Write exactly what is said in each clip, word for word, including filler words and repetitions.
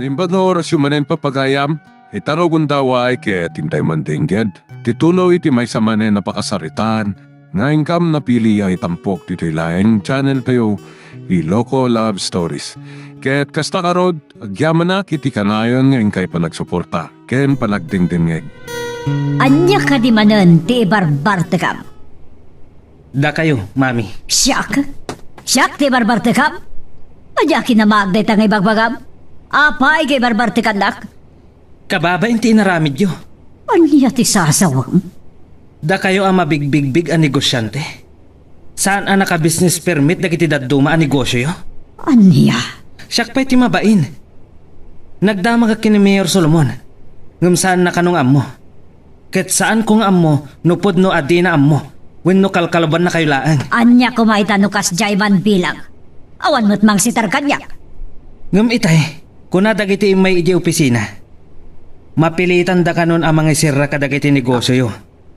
Imbag nga orasyo manen, papagayam, ita no gundaway ket intay mandengged ti tulo iti maysa manen a pakasaritaan nga inkam napili a itampok ditoy laeng channel tayo, Iloko Love Stories. Ket kasta ngarud, agyamanak iti kanayon nga inkay panagsuporta ken panagdengdengngeg. Ania kadi manen ti ibarbartekam? Dakayo, Mami. Siak? Siak ti ibarbartekam? Ania kinamaag dayta nga ibagbagam? Apay nga ibarbartekannak? Kababain ti inaramidyo. Ania ti sasawem? Dakayo a mabigbigbig a negosiante. Saan a naka-business permit dagiti dadduma a negosioyo? Ania? Siak pay ti mabain. Nagdamagak ken ni Mayor Solomon, ngem saanna kano nga ammo. Ket saanko nga ammo no pudno a dina ammo wenno kalkalubannakayo laeng. Ania koma ita no kasdiay man bilang? Awan met mangsitar kaniak. Ngem itay, kuna dagiti immay idiay opisina, mapilitanda kanon a mangisirra kadagiti negosioyo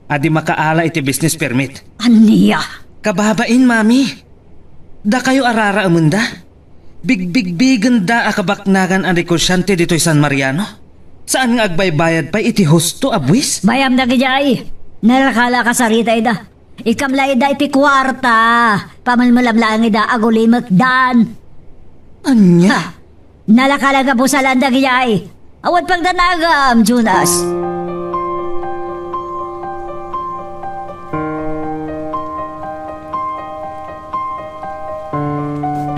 a di makaala iti business permit. Ania? Kababain, Mami. Dakayo a raraemenda? Bigbigbigenda a kabaknagan a negosiante ditoy San Mariano? Saan nga agbaybayad pay iti husto a buis? Bayam dagidiay. Nalakala kasarita ida. Ikam la ida iti kuarta. Pamelmelam laeng ida agulimekdan. Ania? Ha? Nalakala nga busalan dagidiay. Awan pagdanagam, Jonas.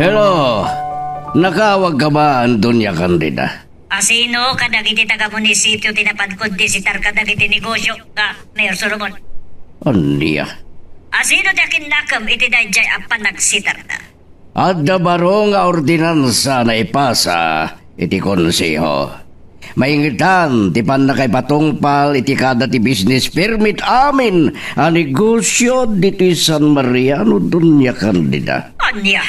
Hello. Nakaawag ka man, Doña Candida? Asino kadagiti taga-munisipio ti napanko disitar kadagiti negosio ka, Mayor Solomon? Ania? Asino ti akinnakem iti daydiay a panagsitarda? Adda baro nga ordinansa naipasa iti Konseho. Maingetan ti pannakaipatungpal iti kada ti business permit amin a negosio ditoy San Mariano, Doña Candida. Ania?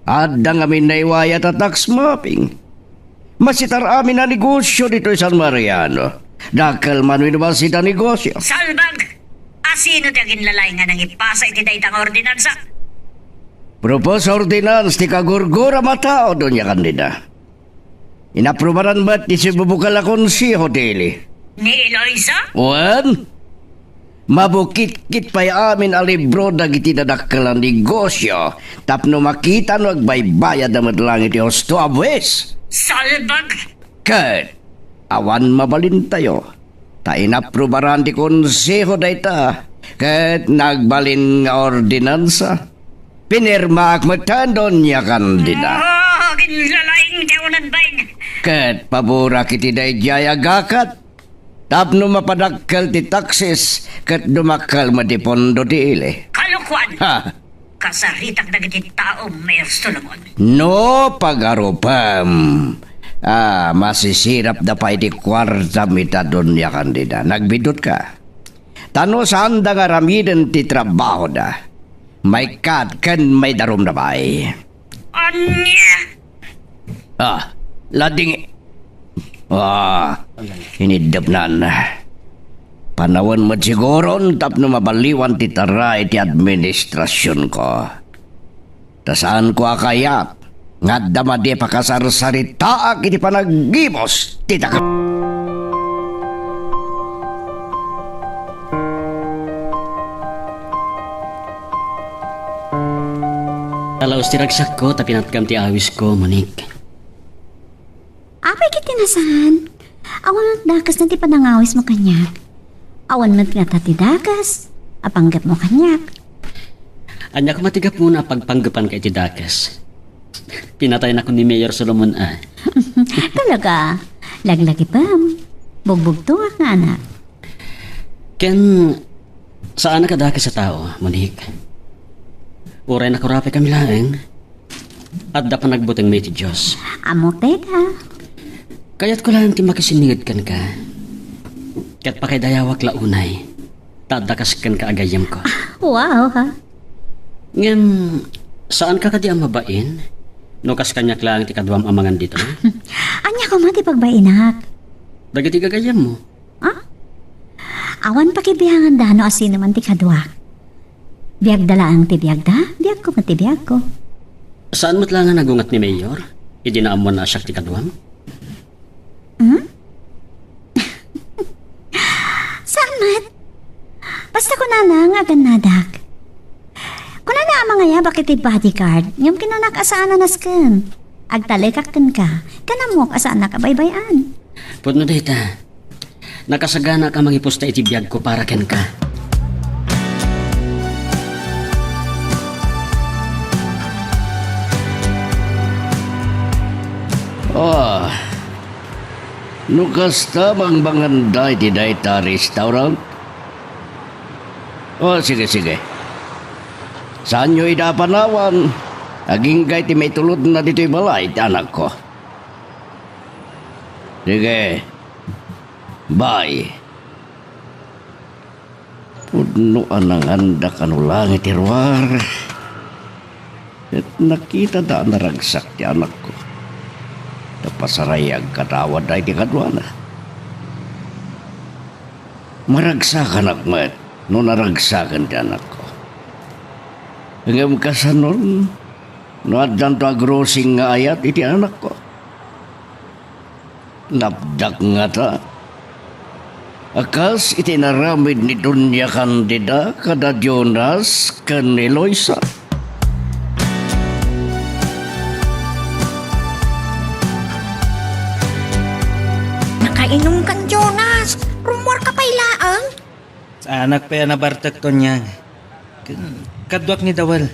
Adda ngamin naiwayat a tax mapping. Masitar amin a negosio ditoy San Mariano. Dakkel man wenno bassit a negosio. Salbag! Asino ti aginlalay nga nangipasa iti dayta nga ordinansa? Proposed ordinance ti kagurguram a tao, Doña Candida. Inaprubaran met ti sibubukal a konseho ti ili. Ni Eloisa? Wen, mabukitkit pay amin a libro dagiti nadakkel a negosio tapno makita no agbaybayadda met laeng iti husto a buis. Salbag! Ket awan mabalintayo, ta inaprubaran ti konseho dayta ket nagbalin nga ordinansa. Pinirmaak metten, Doña Candida. Oh, aginlalaing ti awanan bain. Ket paborak iti daydiay a gakat. Tapno mapadakkel ti taxes ket dumakkel met ti pondo ti ili. Kalokoan! Ha! Kasaritak dagiti tao, Mayor Solomon. No pagarupem, ah, masisirapda pay ti kuartam ita, Doña Candida. Nagbidutka. Ta no saanda nga aramiden ti trabahoda, maikkat ken maidarumda pay. Ania? Ah, lading. Ah, iniddepnan. Panawen met siguron tapno mabaliwan ti tara iti administrasionko. Ta saanko a kayat nga adda madi a pakasarsaritaak iti panaggimus ti daga. Talaos ti ragsakko ta pinatkam ti awisko, Monique. Apay ket ti nasaan? Awan met dakes na ti panangawismo kaniak. Awan met ngata ti dakes a panggepmo kaniak. Ania koma ti gapuna a pagpanggepanka iti dakes? Pinataynakon ni Mayor Solomon a. Talaga, laglagipem. Bugbugtongak nga anak. Ken saanak a dakes a tao, Monique. Uray nakurapay kami laeng, adda panagbutengmi iti Dios. Ammok dayta. Kayatko laeng ti makisinniged kenka. Ket pakaidayawak la unay, ta adda kas kenka a gayyemko. Wow, ha? Ngem, saanka kadi a mabain no kas kaniak laeng ti kaduam a mangan ditoy? Ania koma ti pagbainak? Dagiti gagayyemmo. Ah? Awan pakibianganda no asino man ti kaduak. Biagda laeng ti biagda, biagko met ti biagko. Saan met la nga nagunget ni Mayor idi naammoanna a siak ti kaduam? Hmm? Saan met? Basta kunana nga agannadak. Kunana a mangayabak iti bodyguard, ngem kinanak a saan a nasken. Agtalekak kenka, ken ammok a saannak a baybay-an. Pudno dayta. Nakasaganak a mangipusta iti biagko para kenka. Ah, no kasta, mangbanganda iti dayta restaurant? Oh, sige, sige. Saanyo ida a panawan. Agingga iti maitulodna ditoy balay ti anakko. Sige. Bye. Pudno a nanganda kano laeng iti ruar. Ket nakitada a naragsak ti anakko. Ta pasaray agkatawadda iti kaduana. Maragsakanak met no naragsaken ti anakko. Ngem kasanon no addanto agrusing nga ayat iti anakko? Napdak ngata a kas iti inaramid ni Doña Candida kada Jonas ken ni Loisa. Nakainom kan Jonas. Rummuar ka pay laeng. Saanak pay a nabartek, Tonyang. Ken kaduak ni Dawel.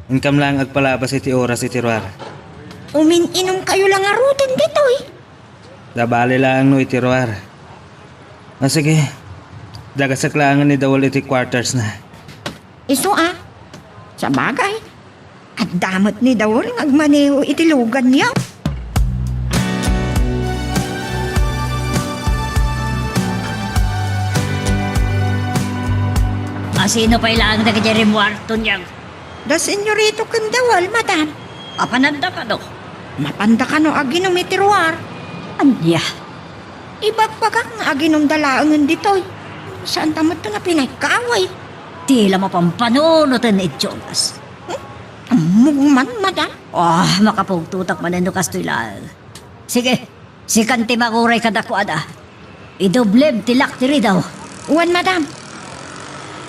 Inkam laeng agpalabas iti oras iti ruar. Umin-inom kayo la ngaruden ditoy. Sabali laeng no iti ruar. Ah, sige. Dagasek laeng ni Dawel iti quarters na. Isu a. Sabagay. Adda met ni Dawel nga agmaneho iti luganyo. A, sino pay laeng dagiti rimmuar, Tonyang? Da Senyorito ken Dawel, madam. Apananda kano? Mapanda kano aginom iti ruar. Ania? Ibagbagak nga aginumda laengen ditoy. Saanta met nga pinaikkaaway. Ti la mapampanunot ni Jonas. Hmm? Ammok man, madam. Ah, makapugtotak manen no kastoy laeng. Sige, sikan ti manguray kadakuada. Idoblem ti lak ti ridaw. Wen, madam.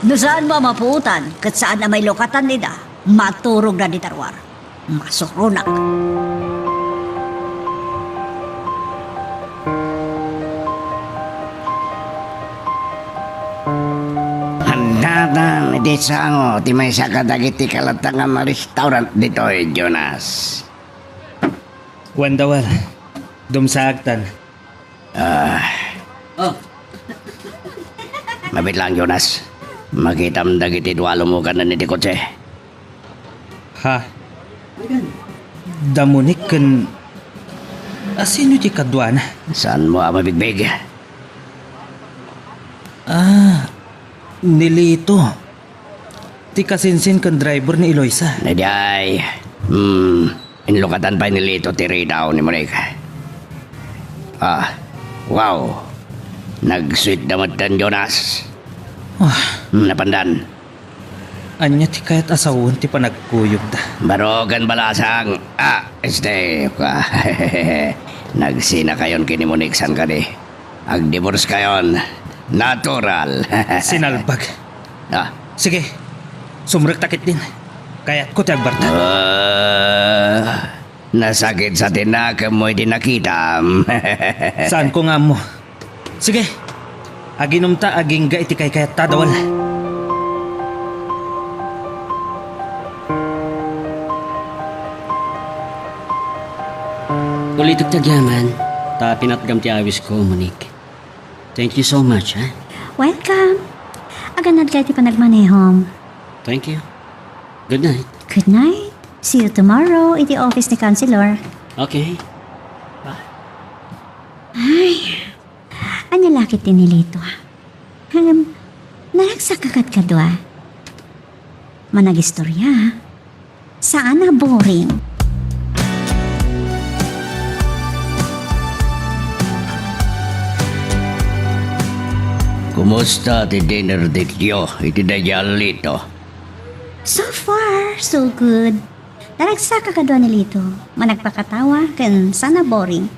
No saanmo a mapuotan, ket saan a mailukatan ida, maturogda dita ruar. Masuronak. Addatan iti sango ti maysa kadagiti kalatangan a restaurant ditoy, Jonas. Wen, Dawel. Dumsaagtan. Ah. Oh. Mabiit laeng, Jonas. Makitam dagiti dua a lumukanen iti kotse. Ha? Da Monique ken, a, sino ti kaduana? Saanmo a mabigbig? Ah, ni Lito. Ti kasinsin ken driver ni Eloisa. Idiay. Hmm. Inlukatan pay ni Lito ti ridaw ni Monique. Ah, wow. Nagsuitda metten, Jonas. Ah. Hmm, napandan. Ania ti kayat a sawen ti panagkuyogda? Baro ken balasang. Ah, este, ka. Nagsinakayon ken ni Monique san kadi. Agdivorce kayon. Natural. Sinalbag. Ah. Sige. Sumrekta ketdin. Kayatko ti agbarta. Ah, nasakit sa tinakemmo iti nakitam. Saanko nga ammo. Sige. Aginumta agingga iti kaykayatta, Dawel. Ulitek ti agyaman, ta pinatgam ti awisko, Monique. Thank you so much, ha? Welcome. Agannad ka iti panagmanehom. Thank you. Good night. Good night. See you tomorrow iti office ni Councilor. Okay. Bye. Ay, ania la ket ti ni Lito? Ngem, naragsak a kadkadua. Managistorya. Saan a boring. Kumusta ti dinner date-yo iti daydiay a Lito? So far, so good. Naragsak a kadua ni Lito. Managpakatawa ken saan a boring.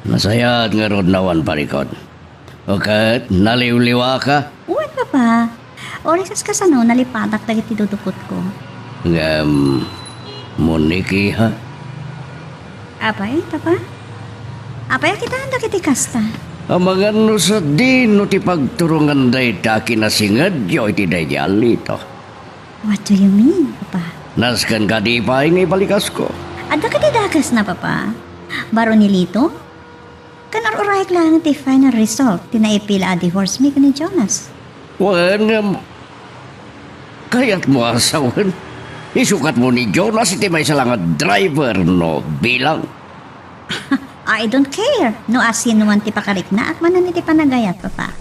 Nasayaat ngarud awan parikut. O ket, naliwliwaka? Wen, Papa. Uray kas kasano, nalipatak dagiti dudukotko. Ngem, Monique, ha? Apay, Papa? Apay a kitaan dagiti kasta? Amangan no sadino ti pagturongan dayta a kinasingedyo iti daydi a Lito. What do you mean, Papa? Nasken kadi pay nga ibalikasko. Adda kadi dakesna, Papa? Baro ni Lito? Ken ar-urayek laeng ti final result ti naipila a divorce mi ken ni Jonas. Wen, ngem, kayatmo a sawen? Isukatmo ni Jonas iti maysa la nga driver no bilang. I don't care no asinoman ti pakariknaak manen iti panagayat, Papa.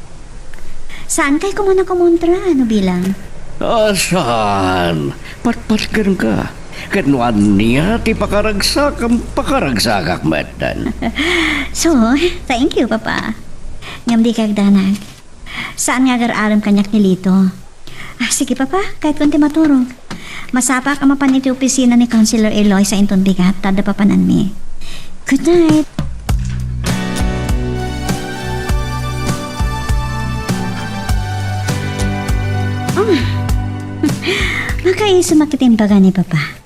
Saankay koma a kumontra no bilang? Ah, saan? Patpatgenka. Ket no ania ti pakaragsakam, pakaragsakak metten. So, thank you, Papa. Ngem dika agdanag. Saan nga agar-arem kaniak ni Lito. Ah, sige, Papa, kayatko ti maturog. Masapak a mapan iti opisina ni Councilor Eloisa inton bigat, ta adda papananmi. Good night. Oh. Makaisum a ket imbaga ni Papa.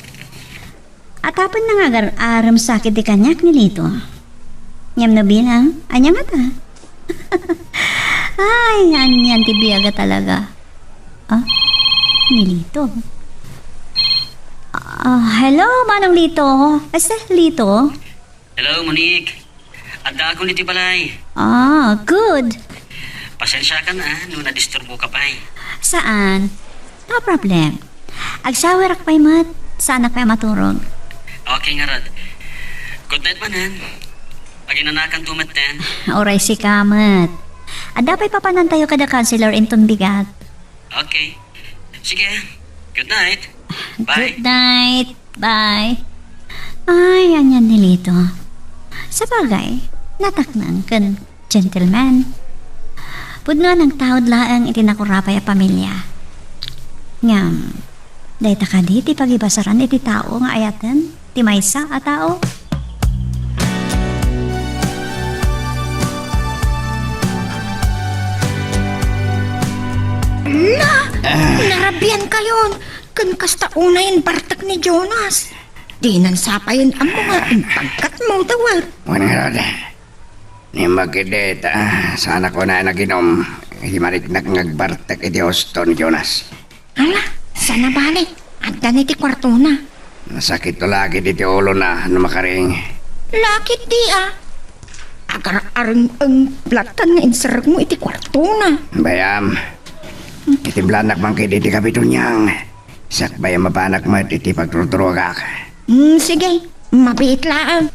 Atapenna nga agar-arem sa ket ti kaniak ni Lito. Ngem no bilang, ania ngata? Ay, anian ti biag a talaga. Ah, ni Lito. Ah, hello, Manong Lito. Este, Lito? Hello, Monique. Addaakon iti balay. Ah, good. Pasensiakan, ah, no nadisturboka pay. Saan? No problem. Agsawerak pay met, saanak pay a maturog. Okay ngarud. Good night manen. Aginanakanto metten. Uray sika met. Adda pay papanantayo kada counselor inton bigat. Okay. Sige. Good night. Bye. Good night. Bye. Ay, anian ni Lito. Sabagay, nataknang ken gentleman. Pudno a nangtaud laeng iti nakurapay a pamilia. Ngem, dayta kadi ti pagibasaran iti tao nga ayaten ti maysa a tao? Na! Ah. Narabiankayon! Ken kasta unay imbartek ni Jonas. Dinan sapayen ammo nga impagkatmo, dawat. Wen ngarud, ni Magidita, saanak unay a naginum. Iti mariknak nga agbartek iti husto ni Jonas. Ala, saan a bale, adda ni ti kuartona. Nasakit to lakit iti ulona no makaring. Lakit di, ah. Agar-areng-eng latan nga inserrekmo iti kuartona. Bayam, itimblanak man kadi iti kape, Tonyang. Sakbay a mapanak met iti pagturturogak. Hmm, sige. Mabiit laeng.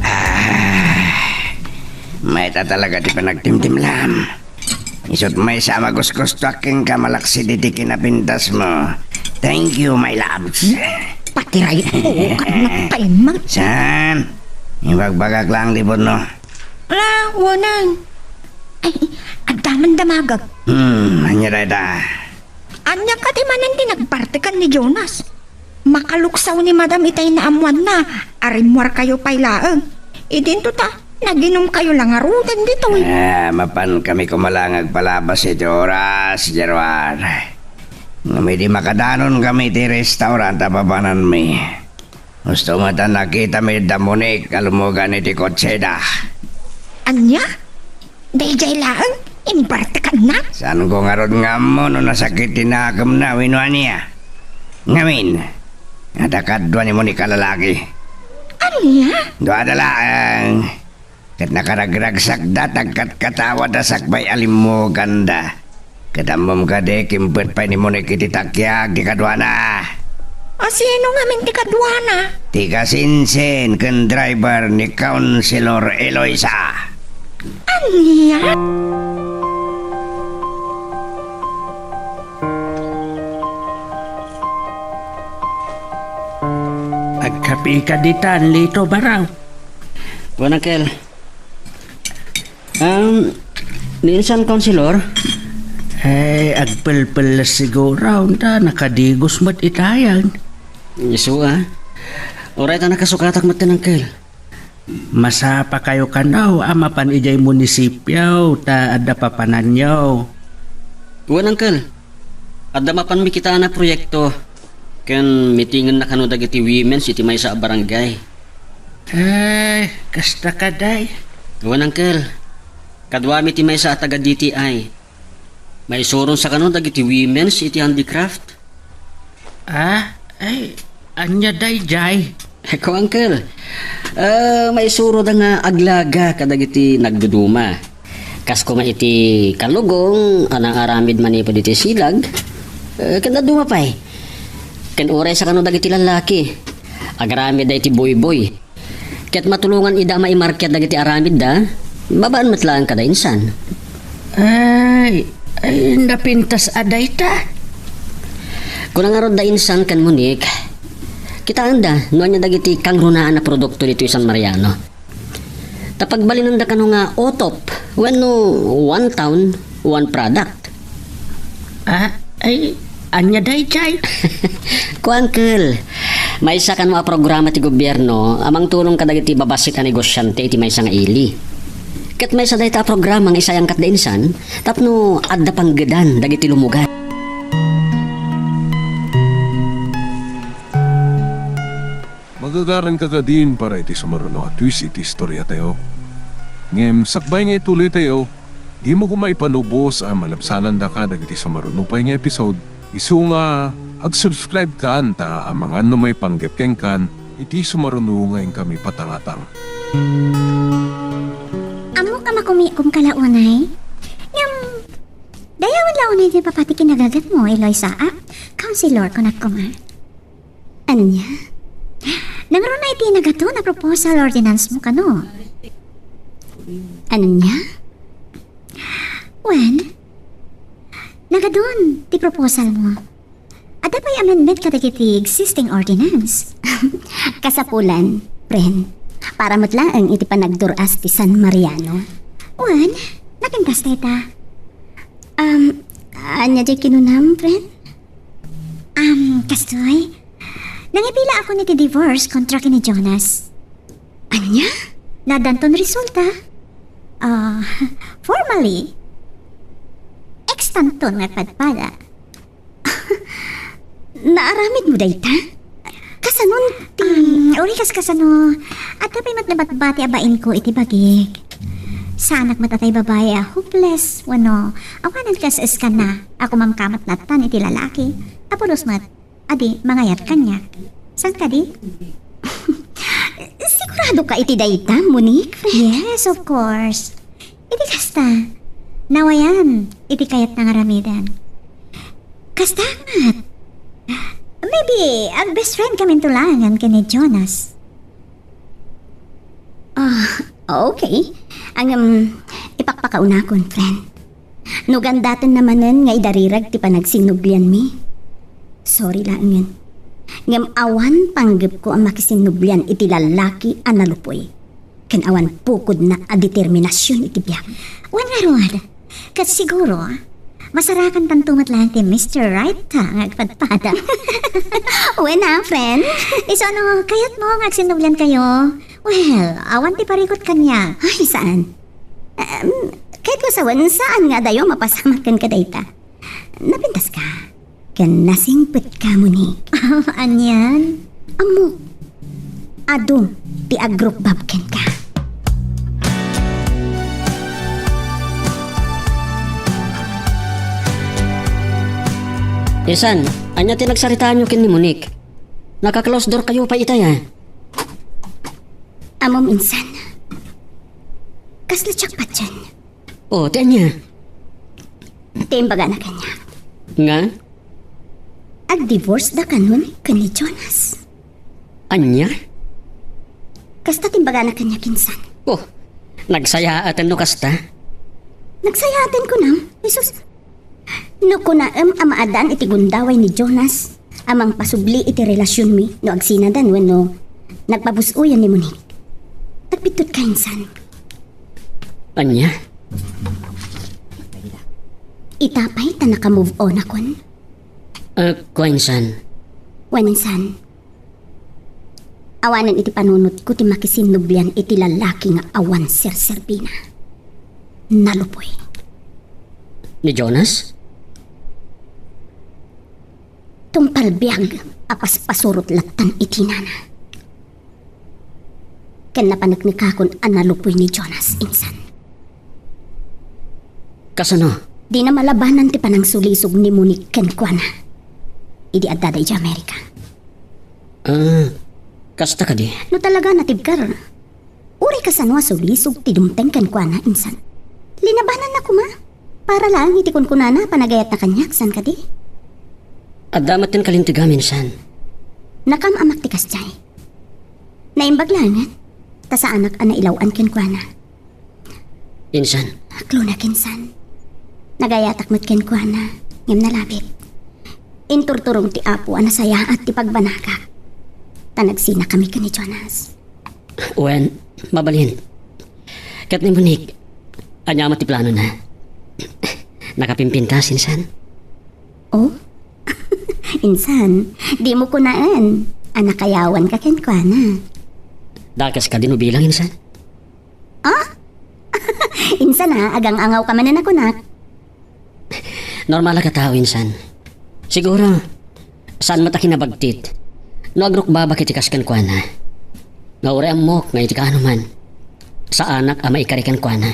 Ah, mayat a talaga ti panagtimtimlam. Isut' maysa a magusgustoak kenka malaksid iti kinapintasmo. Thank you, my loves. Patiray, oo, ket nagpaimag. Saan? Ibagbagak laeng ti pudno. Ala, wanan. Ay, adda man damagek. Hmm, ania dayta? Ania kadi manen ti nagbartekan ni Jonas? Makaluksaw ni Madam itay naammoanna a rimmuarkayo pay laeng. Idinto ta, naginumkayo la ngaruden ditoy. Ah, mapankami koma la nga agpalabas iti oras, Gerwar. Ngem idi makadanonkami iti restaurant a papananmi, husto met a nakitami da Monique a lummugan iti kotseda. Ania? Daydiay laeng, imbartekanna? Saanko ngarud nga ammo no nasakit ti nakemna wenno ania. Ngamin, adda kadua ni Monique a lalaki. Ania? Duada laeng. Ket nakaragragsakda, ta agkatkatawada sakbay a limmuganda. Ket ammom kadi, kimbet pay ni Monique iti takiag ti kaduana. A, sino ngamin ti kaduana? Ti kasinsin ken driver ni Councilor Eloisa. Ania? Agkapika ditan, Lito, baro? Wen, Uncle. Um, ni insan, Councilor? Eh, agpelpelles siguro, ta nakadigos met itayan. Isu a. Uray ta nakasukatak met ken, Uncle. Masapakayo kano a mapan idiay munisipio ta adda papananyo. Wen, Uncle. Adda mapanmi kitaen a proyekto ken mitingenna kano dagiti women's iti maysa a barangay. Eh, kasta kadi? Wen, Uncle. Kaduami ti maysa a taga D T I. Maisuronsa kano dagiti women's iti handicraft. Ah, ay, ania daydiay? Ko, Uncle. Ah, maisuroda nga aglaga kadagiti nagduduma. Kas koma iti kalugong a naaramid manipud iti silag, eh, ken dadduma pay. Ken uraysa kano dagiti lallaki. Agaramidda iti buyboy. Ket matulongan ida a maimarket dagiti aramidda, babaen met laeng kada insan. Ay, ay, napintas a dayta. Kuna ngarud da insan ken Monique, kitaenda no ania dagiti kangrunaan a produkto ditoy San Mariano. Ta pagbalinenda kano nga O T O P, wenno one town, one product. Ah, ay, ania daydiay? Ko, Uncle, maysa kano a programa ti gobierno a mangtulong kadagiti babassit a negosiante iti maysa nga ili. Ket maysa dayta a programa nga isayangkatda insan tapno adda panggedan dagiti lumugan. Magagaranka kadin para iti sumaruno a twist iti istoriatayo. Ngem sakbay nga ituloytayo, dimo koma ipanubos a malabsanandaka dagiti sumaruno pay nga episode, isu nga ag-subscribe kan ta amangan no maipanggep kenkan iti sumaruno nga inkami patangatang. Ammok a makumikom ka la unay? Ngem, dayawen la unay ti papati kinagagatmo, Eloisa, a? Counselor, kunak koma. Ania? Nangruna iti nagaton a proposal ordinance mo kano? Ania? Wen, nagadun ti proposal mo. Adda pay amendment kadagiti existing ordinance. Kasapulan, friend. Para met laeng iti panagdur-as ti San Mariano. Wen, napintas dayta. Um, ania diay kinunam, friend? Um, kastoy, nangipilaakon iti divorce kontra ken ni Jonas. Ania? Nadanton resulta. Ah, formally, ex-tanton nga agpadpada. Naaramidmo dayta? Kasanon ti Um, uri kas kasano, adda pay met nabatbati a bainko iti bagik. Saanak met a tay babai a hopeless, wenno awanen kas eskanna a kumamkamat lattan iti lalaki, a pulos met a di mangayat kaniak. Saan kadi? Sigurado ka iti dayta, Monique, friend? Yes, of course. Iti kasta, nawayan iti kayatna nga aramiden. Kasta met. Maybe, ag-best friend kaminto laengen ken ni Jonas. Ah, okay. Ngem, ipakpakaunakon, friend. No gandatenna manen nga idarirag ti panagsinnublianmi, sorry laengen. Ngem awan panggepko a makisinnublian iti lallaki a nalupoy. Ken awan pukodna a determinasion iti biag. Wen ngarud, ket siguro, masarakantanto met laeng ti Mister Right ta nga agpadpada. Wen a, friend. Isu no, kayatmo nga agsinnubliankayo? Well, awan ti parikut kaniak. Ay, saan? Em, kayatko sa wen, saan nga adayo mapasamak ken kadayta? Napintaska. Ken nasingpetka, Monique. Anian? Ammok, adu ti agrukbab kenka. Insan, ania ti nagsaritaanyo ken ni Monique? Naka-close door kayo pay itay, a? Ammom, insan. Kasla diak patien. O, ti ania? Ti imbagana kaniak. Nga? Ag-divorce da kanon ken ni Jonas. Ania? Kasta ti imbagana kaniak, insan. O, nagsayaaten no kasta? Nagsayaaten, kunam? Jesus, no kunaem a maaddaan iti gundaway ni Jonas a mangpasubli iti relasionmi no agsinadan wenno nagpabus-oyan ni Monique, agbiddut ka, insan. Ania? Ita pay ta naka-move on akon. Ah, kua insan. Wen insan, awanen iti panunotko ti makisinnublian iti lalaki nga awan serserbina. Nalupoy. Ni Jonas? Tungpal biag a paspasurot lattan iti nana. Ken napaneknekakon a nalupoy ni Jonas insan. Kasano? Dina malabanan ti panangsulisog ni Monique kenkuana idi addada idiay Amerika. Ah, kasta kadi? No talaga natibker, uray kasano a sulisog ti dumteng kenkuana insan, linabananna koma. Para laeng iti kunkunana a panagayatna kaniak, saan kadi? Adda met ti kalintegam insan. Nakaam-amak ti kasdiay. Naimbag laengen, ta saanak a nailaw-an kenkuana. Insan. Aklonek insan. Nagayatak met kenkuana, ngem nalabit. Inturturong ti Apo a nasayaat ti pagbanagak. Ta nagsinakami ken ni Jonas. Wen, mabalin. Ket ni Monique, ania met ti planona? Nakapimpintas insan? Oh? Insan, dimo kunaen a nakayawanka kenkuana. Dakes kadi no bilang insan? Ah? Insan a, agang-angawka manen a kunak. Normal a katao insan. Siguro, saan met a kinabagtit no agrukbabak iti kas kenkuana. Nga uray ammok nga iti kaanoman, saanak a maikari kenkuana.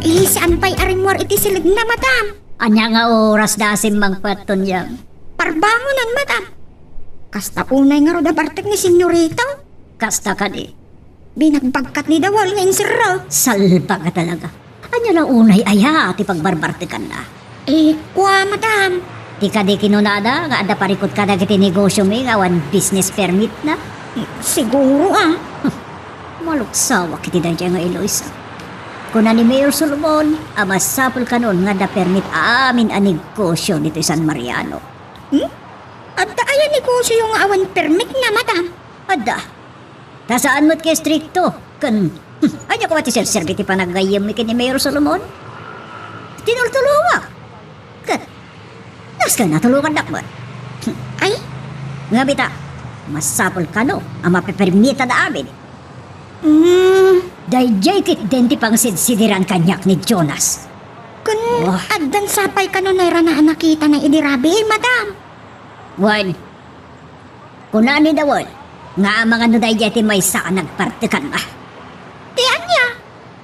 Eh, saan pay a rimmuar iti silegna, madam? Ania nga oras da a simmangpet, Tonyang? Parbangonan, madam. Kasta unay ngarud a bartek ni Senyorito? Kasta kadi. Binagbagkat ni Dawal nga inserra. Salbag a talaga. Ania la unay aya ti pagbarbartekanna? Eh, kua, madam. Ti kadi kinunada nga adda parikut kadagiti negosyomi nga awan business permitna? Siguro, ah. Maluksawak iti daydiay nga Eloisa. Kuna ni Mayor Solomon a masapul kanon nga adda permit amin a negosyo ditoy San Mariano. Hmm? Adda aya negosyo nga awan permit na, madam? Adda. Ta saan met nga istrikto. Ken, hmm, ania koma ti serserbi ti panaggayyemmi ken ni Mayor Solomon? Tinultulongak. Ket, nasken natulongandak met. Ay? Ngem ita, masapul kano a mapepermitada amin. Mm. Daydiay ketdin ti pangsidsidiran kaniak ni Jonas. Ken, oh, addan sapay kano nayrana a nakitana idi rabii, madam? Wen, kuna ni Dawal nga amangan no daydiay ti maysa a nagpartekanna. Ti ania?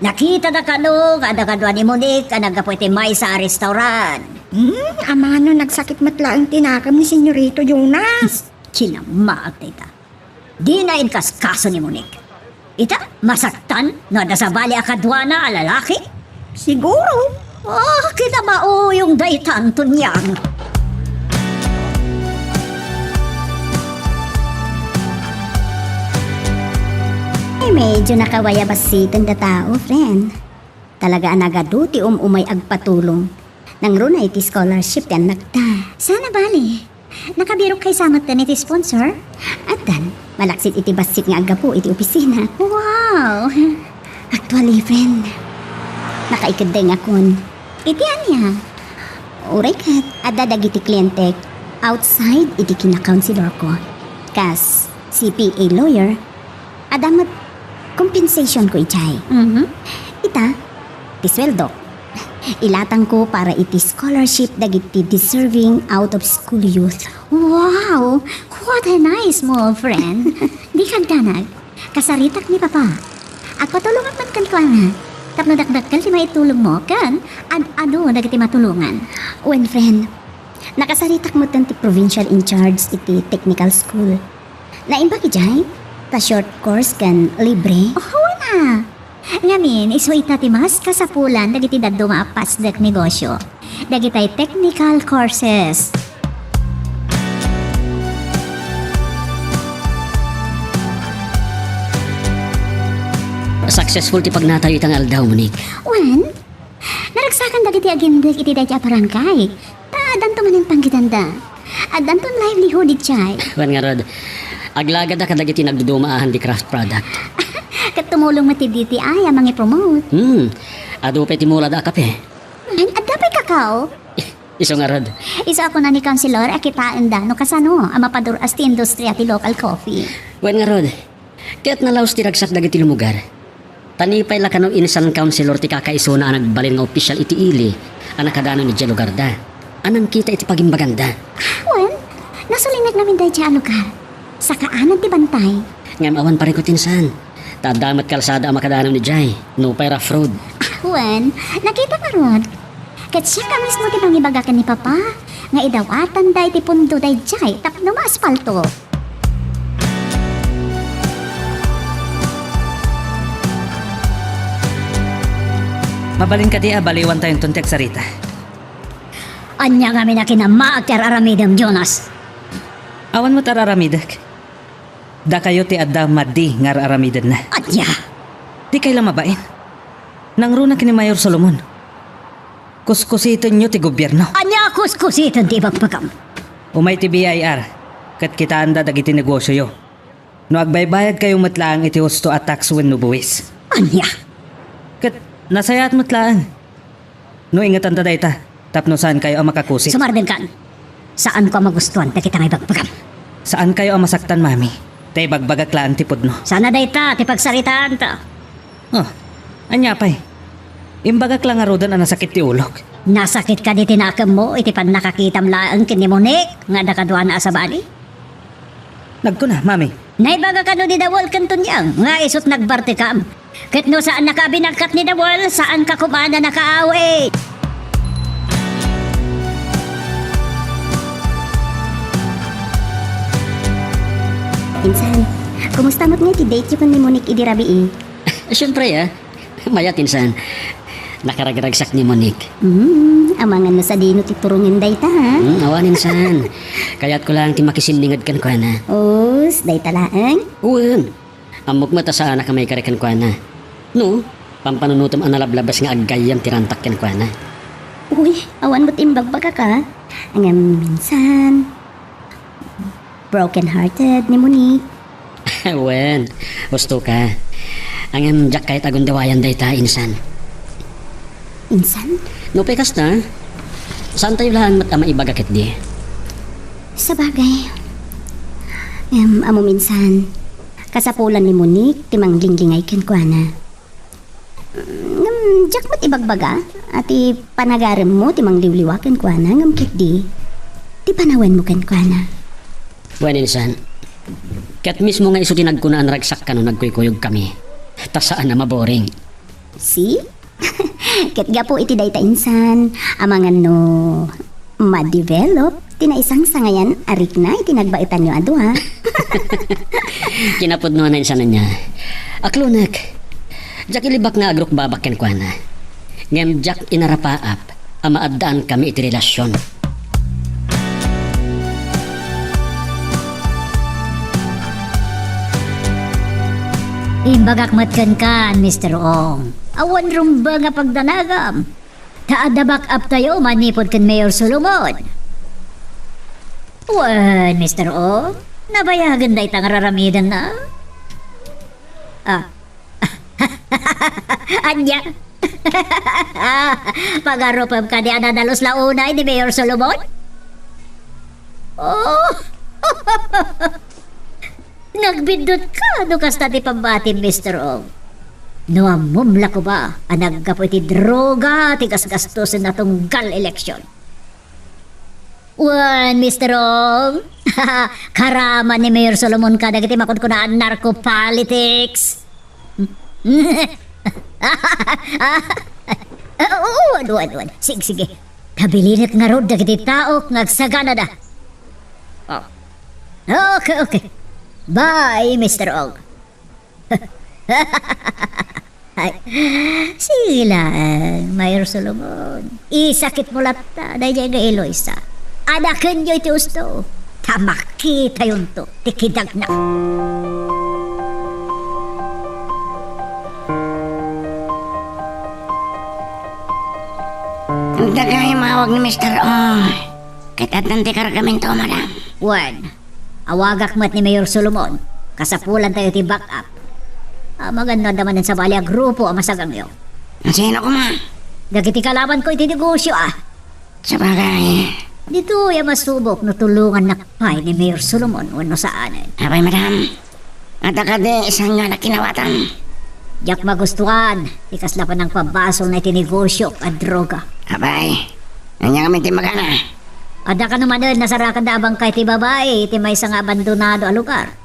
Nakitada kano nga adda kadua ni Monique a naggapu iti maysa a restaurant. Hmm, amangan no nagsakit met laeng ti nakemna ni Senyorito Jonas. Kinamaag dayta. Dina inkaskaso ni Monique. Ita, masaktan no adda sabali a kaduana a lalaki? Siguro. Ah, kinamauyong daytan, Tonyang. Ay, medyo nakawaya bassit dayta a tao, friend. Talaga a nagadu ti um-umay agpatulong. Nangruna iti scholarship ti annakta. Saan a bali. Nakabirok kaysa met ken iti sponsor? Addan, malaksid iti bassit nga aggapu iti opisina. Wow! Actually, friend, nakaikeddengakon. Iti ania? Uray ket, adda dagiti klientek outside iti kina-counselor ko. Kas C P A lawyer, adda met compensation ko idiay. Mhm. Ita, ti sueldok. Ilatangko para iti scholarship dagiti deserving out-of-school youth. Wow! What a nice move, friend. Dika agdanag. Kasaritak ni Papa. Agpatulongak man kenkuana. Tapno dakdakkel ti maitulongmo ken ad-adu dagiti matulongan. Wen, friend, nakasaritak metten ti provincial in charge iti technical school. Naimbag idiay, ta short course ken libre. Oh, wen a. Ngamin, isu ita ti mas kasapulan dagiti dadduma a pasdek negosyo. Dagitay technical courses. Successful ti pagnatayo ita nga aldaw, Monique. Wen, naragsakan dagiti agindek iti dayta a barangay. Ta addanto manen panggidanda. Addanton livelihood idiay. Wen ngarud, Aglagada kadagiti nagduduma ahan di craft product. Ket tumulong met ti D T I a mangipromote. Hmm. Adu pay ti mulada a kape. Wen, adda pay kakao? Isu ngarud. Isu a kuna ni Councilor a kitaenda no kasano a mapadur-as ti industria ti local coffee. Wen ngarud, ket nalaus ti ragsak dagiti lumugar. Ta ni pay la kano insan Councilor ti kakaisuna a nagbalin nga opisyal iti ili a nakadanaw idiay lugarda, a nangkita iti pagimbaganda. Wen, nasulinek namin daydiay a lugar. Sakaanan ti bantay. Ngem awan parikut insan. Ta adda met kalsada a makadanaw idiay, nupay rough road. Wen, nakita ngarud. Ket siak a mismo ti mangibaga ken ni Papa nga idawatanda iti pundo daydiay tapno maaspalto. Mabalin kadi a baliwantayonton ti agsarita? Ania ngamin a kinamaak ti ar-aramidem, Jonas? Awan met ar-aramidek. Dakayo ti adda madi nga ar-aramidenna. Ania? Dikay la mabain. Nangruna ken ni Mayor Solomon. Kuskusitenyo ti gobierno. Ania a kuskusiten ti ibagbagam? Umay ti B I R, ket kitaenda dagiti negosioyo. No agbaybayadkayo met laeng iti husto a tax wenno buwis. Ania? Ket nasayaat met laeng no ingetanta dayta tapno saankayo a makakusit. Sumardengkan. Saanko a magustuan dagita nga ibagbagam. Saankayo a masaktan, Mami. Ta ibagbagak laeng ti pudno. Saan a dayta ti pagsaritaanta? Oh, ania pay? Imbagak la ngaruden a nasakit ti ulok. Nasakit kadi ti nakemmo iti pannakakitam laeng ken ni Monique nga adda kaduana a sabali? Nagkuna, Mami. Naibaga kano ni Dawel ken Tonyang nga isut' nagbartekam? Ket no saannaka a binagkat ni Dawel, saanka koma a nakaawit. Insan, kumusta met ngay ti dateyo ken ni Monique idi rabii? Siempre, ah. Mayat, insan. Nakaragragsak ni Monique. Hmm, amangan no sadino ti turongen dayta, ha? Hmm, awan, insan. Kayatko laeng ti makisinninged kenkuana. Us, dayta laeng? Wen. Ammok met a saanak a maikari kenkuana. No, pampanunotem a nalablabas nga aggayyem ti rantak kenkuana. Uy, awan met imbagbagak, a. Ngem minsan, broken-hearted ni Monique. Wen, husto ka. Ngem diak kayat a gundewayan dayta, insan. Insan? Nupay kasta, saantayo laeng met a maibaga ketdi. Sabagay. Ngem ammom, insan, kasapulan ni Monique ti manglinglingay kenkuana. Ngem diak met ibagbaga a ti panagaremmo ti mangliwliwa kenkuana ngem ketdi ti panawenmo kenkuana. Wen, insan, ket mismo nga isu ti nagkuna a naragsak kano nagkuykuyogkami. Ta saan a maboring. See? Ket gapu iti dayta, insan, amangan no ma-develop ti naisangsangayan a rikna iti nagbaetanyo a dua. Kinapudno a nainsan ania. Aklonek, diak ilibak nga agrukbabak kenkuana. Ngem diak inarapaap a maaddaankami iti relasion. Imbagak met kenka, Mister Ong. Awan rumbeng a pagdanagam. Ta adda backup tayo manipud ken Mayor Solomon. Wen, Mister Ong, nabayagen dayta nga raramidenna? Ah. Ania? Pagarupem kadi a nadalus la unay ni Mayor Solomon? Oh! Nagbiddutka no kasta ti pammatim, Mister Ong. No ammom la koma a naggapu iti droga ti gasgastosen a tunggal eleksyon. Wen, Mister Ong, karama ni Mayor Solomon kadagiti makunkuna a narco politics. Oo, adu, adu, adu. Sige, sige. Tabilinek ngarud dagiti tao nga agsaganada. Oh. Okay, okay. Bye, Mister Ong. Ay, sige laeng, Mayor Solomon. Isakitmo latta daydiay nga Eloisa. Adakenyo iti husto. Ta makitayonto ti kidagna. Dagay mawag ni Mister Ong. Ket addan ti kargamento, madam. Wen. Awagak met ni Mayor Solomon. Kasapulantayo ti backup. Amangan no adda manen sabali a grupo a masagangyo. Sino koma? Dagiti kalabanko iti negosio, a. Sabagay. Ditoy a masubok no tulongannak pay ni Mayor Solomon wenno saanen. Apay, madam? Adda kadi sangana kinawatan? Diak magustuan ti kasla panangpabasolna iti negosiok a droga. Apay, ania ngamin ti imbagana? Adda kano manen nasarakanda a bangkay ti babai iti maysa nga abandonado a lugar,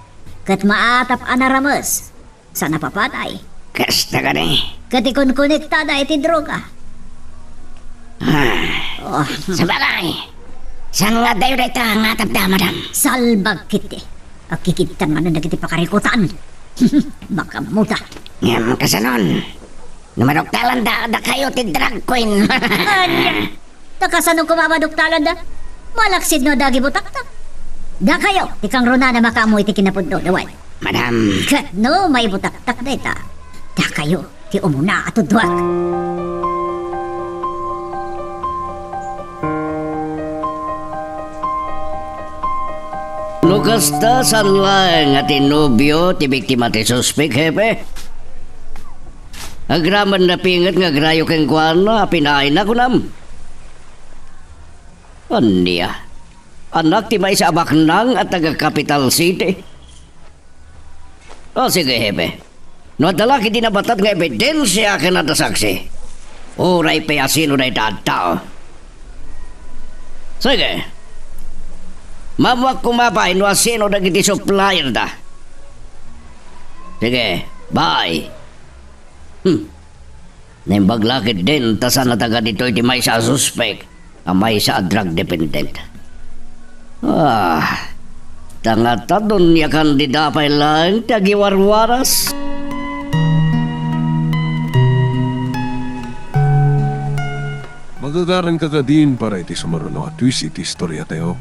ket maatap a narames. Sa napapatay. Kasta kadi? Ket ikonkonektada iti droga. Ah. Oh. Sabagay, saan nga adayo dayta nga atapda, madam? Salbag kiti. Agkikidtan manen dagiti pakarikutan. Makammuda. Ngem kasanon, no maduktalanda dakayo ti drag queen. Ania? Ta kasano koma maduktalanda? Malaksid no adda agibutaktak. Dakayo ti kangrunaan a makaammo iti kinapudno, Dawel. Madam. Ket no maibutaktak dayta, dakayo ti umuna a tudduak. No kasta, saan laeng a ti nobio ti biktima ti suspek, Hepe? Agraman napinget nga agrayo kenkuana a pinaayna, kunam? Ania? Anak ti maysa a baknang a taga Capital City? O, sige, Hepe. No adda la ketdi nabatad nga ebidensia ken adda saksi, uray pay a sino dayta a tao. Sige. Maammoak koma pay no a sino dagiti supplierda. Sige, bye. Hmm. Naimbag la ketdin ta saan a taga ditoy ti maysa a suspek a maysa a drug dependent. Ah, ta ngata, Doña Candida pay laeng ti agiwarwaras. Magagaranka kadin para iti sumaruno a twist iti istoriatayo.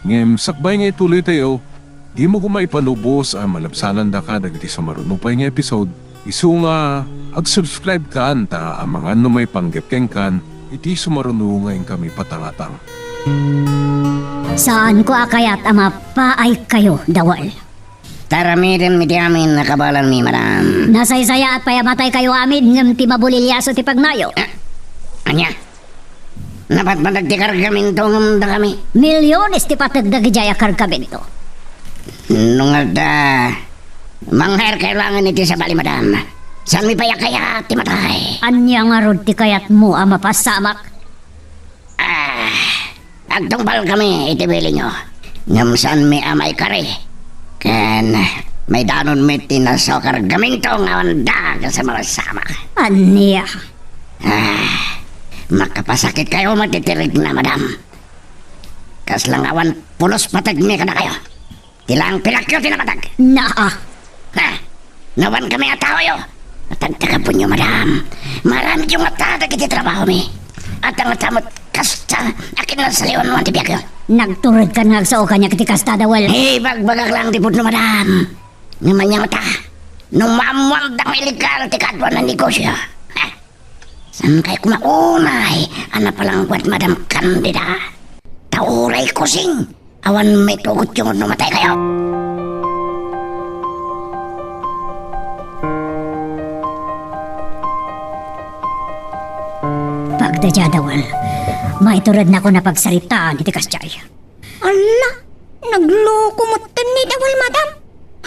Ngem sakbay nga ituloytayo, dimo koma ipalubos a malabsanandaka dagiti sumaruno pay nga episode. Isu nga ag-subscribe kan ta amangan no maipanggep kenkan iti sumaruno nga inkami patangatang. Saanko a kayat a mapaaykayo, Dawel. Taramidem iti amin a kabaelanmi, madam. Nasaysayaat pay a mataykayo amin ngem ti mabuliliaso ti pagnayo. Ah, ania? Napatpateg ti kargamento ngem dakami. Milyones ti pateg dagidiay a kargamento. No nga adda, manghairkayo laengen iti sabali, madam. Saanmi pay a kayat ti matay. Ania ngarud ti kayatmo a mapasamak? Ah, agtungpalkami iti bilinyo. Ngem saanmi a maikari. Ken maidanonmi ti nasao a kargamento nga awan daag a mapasamak. Ania? Ah, makapasakitkayo met iti rikna, madam. Kasla nga awan pulos pategmi kadakayo. Ti laeng pilakyo ti napateg. Naa. Ha? No awankami a taoyo, matagtagaponyo, madam. Maaramidyo ngata dagiti trabahomi. Adda ngata met kasta a kinasaliwanwan ti biagyo. Nagturedkan nga agsao kaniak iti kasta, Dawel. Ibagbagak laeng ti pudno, madam. Ngem ania ngata, no maammoanda nga illegal ti kaaduan a negosio, ha? Saankay koma unay a napalangguad, Madam Candida. Ta uray kusing, awan maitugotyo no mataykayo. Pagdaydiay, Dawel. Maiturednakon a pagsaritaan iti kasdiay. Alla, nagloko metten ni Dawel, madam.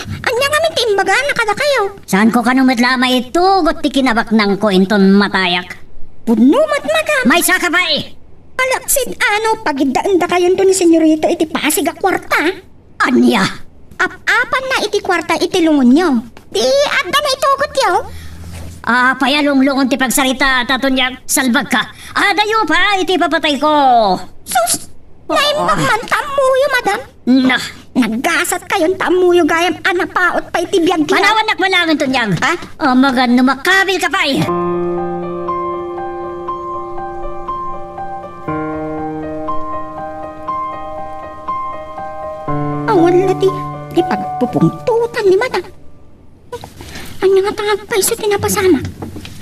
Ania ngamin ti imbagana kadakayo? Saanko kano met la a maitugot ti kinabaknangko inton matayak? Pudno met, madam. Maysaka pay! Alaksid a no pagiddaendakayonto ni Senyorito iti pasig a kuarta. Ania? Ap-apanna iti kuarta iti lungonyo. Ti adda naitugotyo? Apay a lunglungon ti pagsaritaata, Tonyag? Salbagka. Adayo pay iti ipapatayko. Sus! Naimbag man ta ammoyo, madam. Na. Naggasatkayon ta ammoyo gayam a napaut pay ti biagyo. Panawannak man laengen, Tonyag. Ha? Amangan no makabilka pay. Awan la ti, ti pagpupungtotan ni madam. Ania ngata nga agpayso ti napasamak?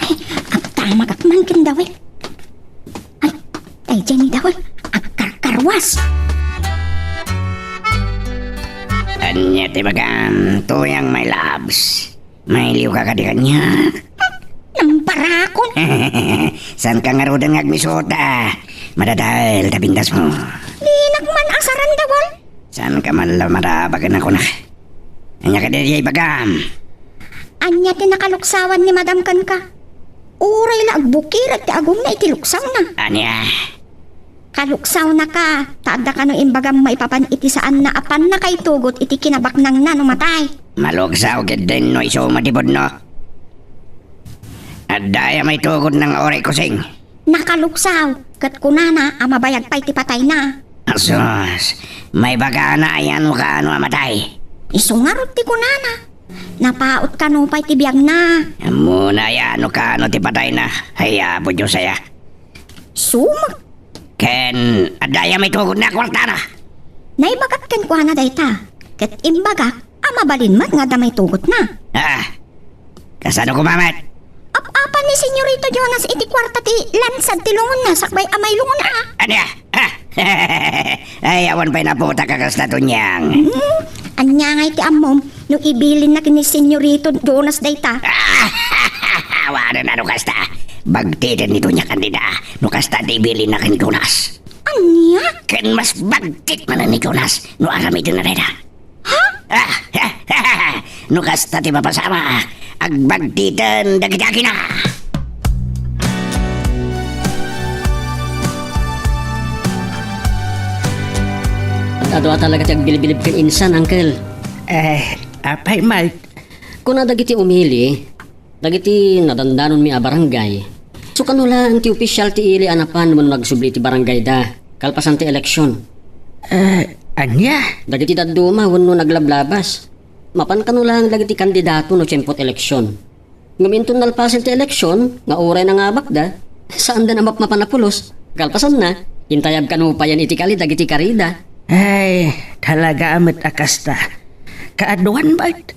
Ay, agdamagak man ken Dawel. Ay, daydiay ni Dawel, agkarkarwas. Ania ti ibagam, Tuyang my loves? Mailiwka kadi kaniak? Namparakon. Saanka ngaruden nga agmisuta? Madadael ta pintasmo. Dinak man asaranda, Wal. Saanka man la madaba kenkuana? Ania kadi ti ibagam? Ania ti nakaluksawan ni Madam kenka? Uray la agbukirag ti agumna iti luksawna. Ania? Kaluksawnaka, ta adda kano imbagam maipapan iti saanna a pannakaitugot iti kinabaknangna no matay. Maluksaw ketdin no isu met ti pudno. Adda aya maitugot nga uray kusing? Nakaluksaw, ket kunana a mabayag pay ti patayna. Asus, maibagana aya no kaano a matay? Isu ngarud ti kunana. Napaut kano pay ti biagna. Ammona aya no kaano ti patayna? Ay, Apo Dios aya. Sumak. Ken adda aya maitugot nga kuartana? Naibagak kenkuana dayta, ket imbagak a mabalin met nga adda maitugotna. Ah, kasano koma met? Ap-apan ni Senyorito Jonas iti kuarta ti lansad ti lungonna sakbay a mailungon a. Ania? Ah, ay, awan pay naputak a kasta, Tunyang. Hmm, ania ngay ti ammom no ibilinna ken ni Senyorito Jonas dayta? Awanen a no kasta. Bagtiten ni Tunyang kandida no kasta ti ibilinna ken Jonas. Ania? Ken mas bagtit manen ni Jonas no aramidenna dayta. Ha? Ah, no kasta ti mapasamak, agbagtiten dagiti agina. Adu a talaga ti agbilbilib ken insan, Uncle. Eh, apay, Mike? Kuna dagiti umili, dagiti nadandanonmi a barangay, isu kano laeng ti opisial ti ili a napan wenno nagsubli iti barangayda kalpasan ti eleksyon. Eh, ania? Dagiti dadduma wenno naglablabas, mapan kano laeng dagiti kandidato no tiempo ti eleksyon. Ngem inton nalpasen ti eleksyon, nga uray nangabakda, saanda a mapmapan a pulos. Kalpasanna, intayab kano payen iti kali dagiti karida. Ay, talaga met a kasta. Kaaduan met.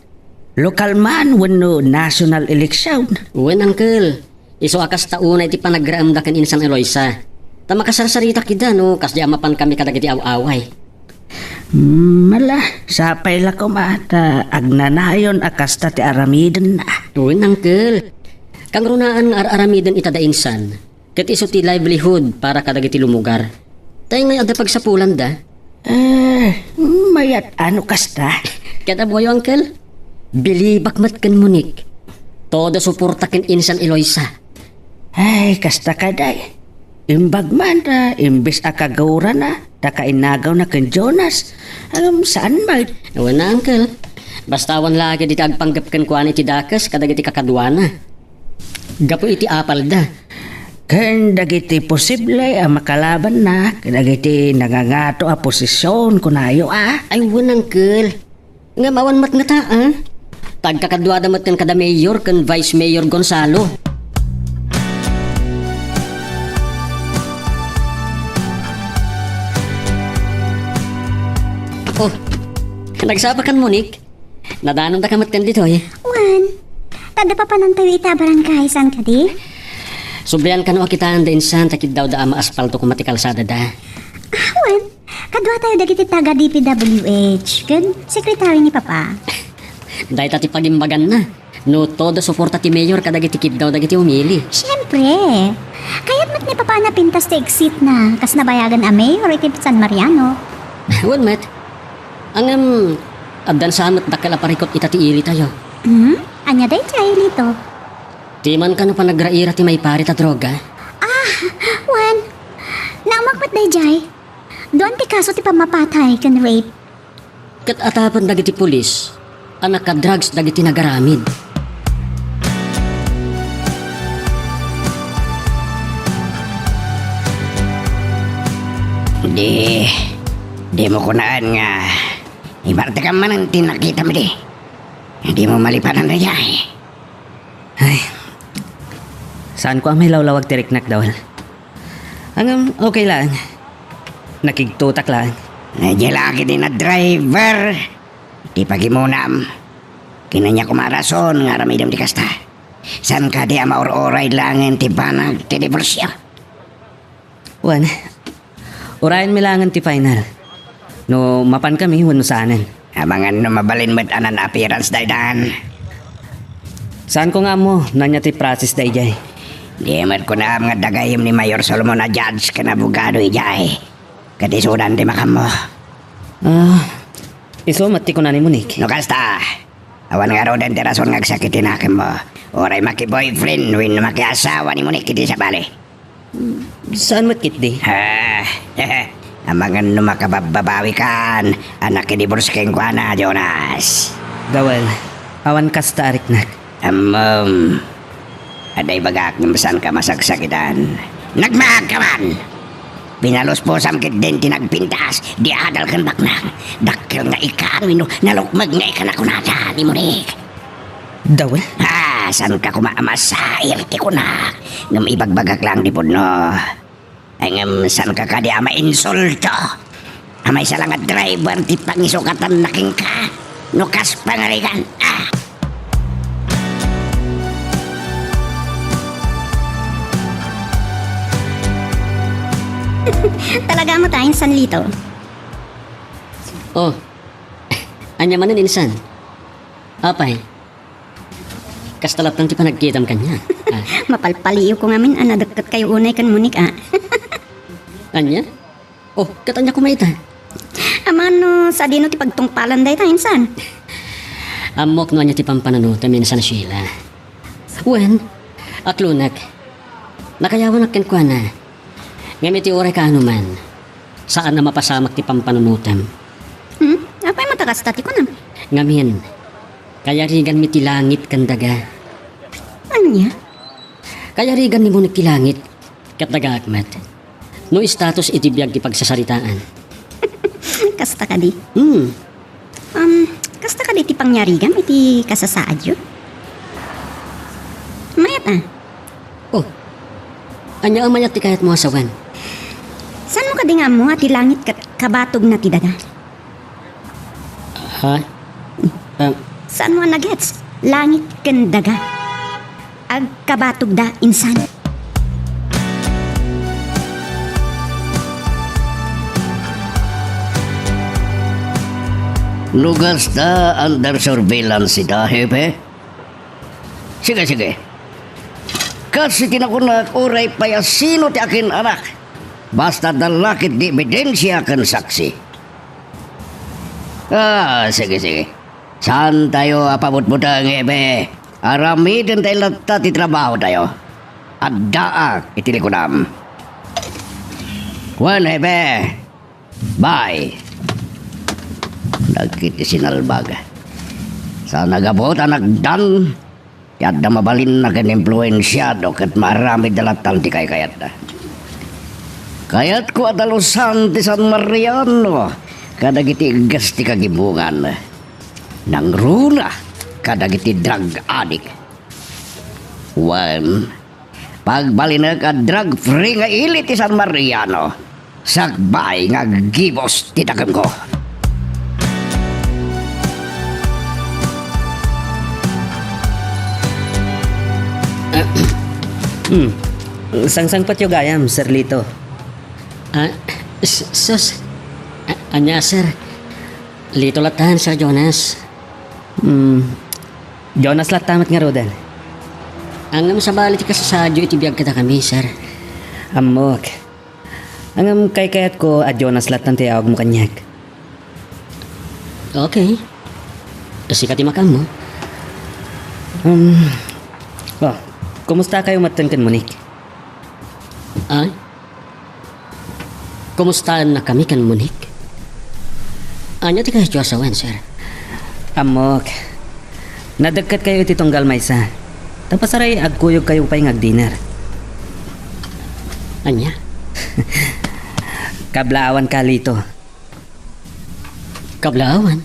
Lokal man wenno national election? Wen, Uncle. Isu a kasta unay ti panagraemda ken Insan Eloisa. Ta makasarsarita ida no kasdi a mapankami kadagiti aw-away. Hmm, ala, sapay la koma ta agnanayon a kasta ti aramidenna. Wen, Uncle. Kangrunaan nga ar-aramiden ita da insan. Ket isu ti livelihood para kadagiti lumugar. Tay ngay adda pagsapulanda? Eh, mayat a no kasta. Ket ammoyo, Uncle? Bilibak met ken Monique. Todo suporta ken Insan Eloisa. Ay, kasta kadi. Imbag man ta, imbes a kagurana, ta kainnagawna ken Jonas. Ngem saan met. Wen, Uncle. Basta awan la ketdi ti agpanggep kenkuana iti dakes kadagiti kakaduana. Gapu iti apalda. Ken dagiti posible a makalabanna kadagiti nangangato a posisyon, kunayo a. Ay, wen, Uncle. Ngem awan met ngata, a? Ta agkakaduada met ken kada Mayor ken Vice Mayor Gonzalo. Oh, nagsapa kan Monique? Nadanonda ka met ken ditoy? Wen, ta adda papanantayo ita a barangay, saan kadi? Sublian kano a kitaen da insan ta kiddawda a maaspalto koma ti kalsadada. Ah, wen, kaduatayo dagiti taga D P W H ken sekretary ni Papa. Dayta ti pagimbaganna. No todo suporta ti mayor kadagiti kiddaw dagiti umili. Siempre. Kayat met ni Papa a napintas ti exitna, kas nabayagan a mayor iti San Mariano. Wen met. Ngem, addan sa met dakkel a parikut ita ti ilitayo. Hmm? Ania daydiay, Lito? Diman kano panagraira ti maiparit a droga? Ah, wen. Naammoak met daydiay. Duan ti kaso ti pammapatay ken rape. Ket atapen dagiti pulis a nakadrugs dagiti nagaramid. Di, dimo kunaan nga ibartekam manen ti nakitam idi. Dimo malipanan daydiay. Ay, saanko a mailawlawag ti riknak, Dawal. Ngem, okay laeng. Nakigtotak laeng. Ay, di lagi din a driver. Ti pagimunam. Kinanya koma rason nga aramidem ti kasta. Saan kadi a maur-uray laengen ti banag ti diborsio? Wen, urayenmi laengen ti final. No mapan kami wenno saanen. Amangan no mabalin met a non-appearance daytan. Saanko nga ammo no ania ti process daydiay. Di met kunam nga adda gayyem ni Mayor Solomon a judge ken abogado idiay. Ket isudan ti makammo. Ah, isu met ti kuna ni Monique. No kasta, awan ngaruden ti rason nga agsakit ti nakemmo. Uray maki-boyfriend wenno makiasawa ni Monique iti sabali. Saan met ketdi? Ah, amangan no makababbabawikan a nakidivorce kenkuana, Jonas. Gawel, awan kasta a riknak. Ammom, adda ibagak ngem saanka masaksakitan. Nagmaagka man! Pinaluspusam ketdin ti nagpintas, di adal ken baknang. Dakkel nga ikan wenno nalukmeg nga ikanakunada ni Monique. Dawel? Ah, saanka koma a masair ti kunak, ngem ibagbagak laeng ti pudno. Ay, ngem saanka kadi a mainsulto? A maysa la nga driver ti pangisukatan na kenka. No kas pangarigan, ah! Talaga met a, Insan Lito. Oh, ania manen, Insan? Apay, kasta latta ti panagkitam kaniak. Ah. Mapalpaliiwko ngamin a nadekket kayo unay ken Monique, ah. Ania? Oh, ket ania koma ita? Amangan no sadino ti pagtungpalan dayta, Insan. Ammok no ania ti pampanunotem, Insan Sheila. Wen, aklonek. Nakayawanak kenkuana. Ngem iti uray kaano man, saan a mapasamak ti pampanunotem. Hmm? Apay met a kasta ti kunam? Ngamin, kayariganmi ti langit ken daga. Ania? Kayarigan ni Monique ti langit, ket dagaak met. No status iti biag ti pagsasaritaan. Kasta kadi? Hmm. Um, kasta kadi ti pangyarigam iti kasasaadyo? Mayat a. Oh. Ania a mayat ti kayatmo a sawen? Saanmo kadi nga ammo a ti langit ket kabatogna ti daga? Ha? Ah. Saanmo a nagets? Langit ken daga. Agkabatogda, Insan. No kasta, under surveillance ita, Hepe? Sige, sige. Kas iti nakunak, uray pay a sino ti akin-anak, basta adda la ketdi ebidensia ken saksi. Ah, sige, sige. Saantayo a pabutbuteng, Hepe. Aramidentayo latta ti trabahotayo. Addaak iti likudam. Wen, Hepe. Bye. Dagiti sinalbag. Saan a gapu ta nagdan ti adda mabalinna ken impluensiado ket maaramidda lattan ti kaykayatda. Kayatko a dalusan ti San Mariano kadagiti iggas ti kagimongan. Nangruna kadagiti drug addict. Wen, pagbalinek a drug-free nga ili ti San Mariano, sakbay nga aggibus ti dakemko. Hmm. Sangsangpetyo gayam, Sir Lito. Ah, s-, sus. A-, ania, sir? Lito latta, Sir Jonas. Hmm. Jonas latta met ngaruden. Ngem sabali ti kasasaadyo iti biag kadakami, sir. Ammok. Ngem kaykayatko a Jonas latta ti awagmo kaniak. Okay. Sika ti makaammo. Um, oh, kumustakayo metten ken Monique? Ay? Kumustaennakami ken Monique? Ania ti kayatyo a sawen, sir? Ammok. Nadekket kayo iti tunggal maysa. Tapno saray, agkuyog kayo pay nga agdinner. Ania? Kablaawan ka, Lito. Kablaawan?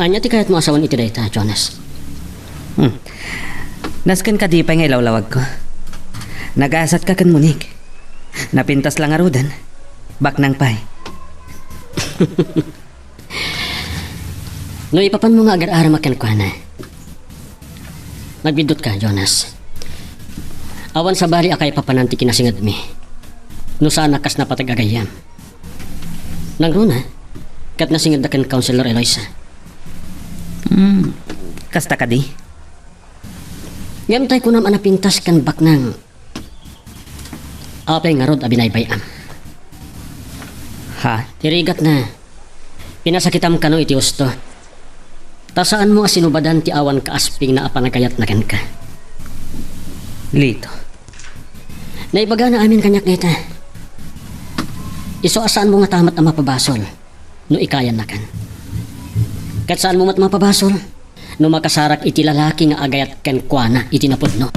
Ania ti kayatmo a sawen iti dayta, Jonas? Hmm. Nasken kadi pay nga ilawlawagko. Nagasat ka ken Monique. Napintas la ngaruden. Baknang pay. No ipapanmo nga agar-aramak kenkuana, nagbiddut ka, Jonas. Awan sabali a kaipapanan ti kinasingedmi no saan a kas napateg a gayyem. Nangruna, ket nasingedda ken Councilor Eloisa. Hmm, kasta kadi? Ngem tay kunam a napintas ken baknang, apay ngarud a binaybay-am? Ha? Ti rigatna, pinasakitam kano iti husto. Ta saanmo a sinubadan ti awan kaaspingna a panagayatna kenka. Lito. Naibagana amin kaniak dayta. Isu a saanmo ngatamet a mapabasol no ikayannakan. Ket saanmo met mapabasol no makasarak iti lalaki nga agayat kenkuana iti napudno.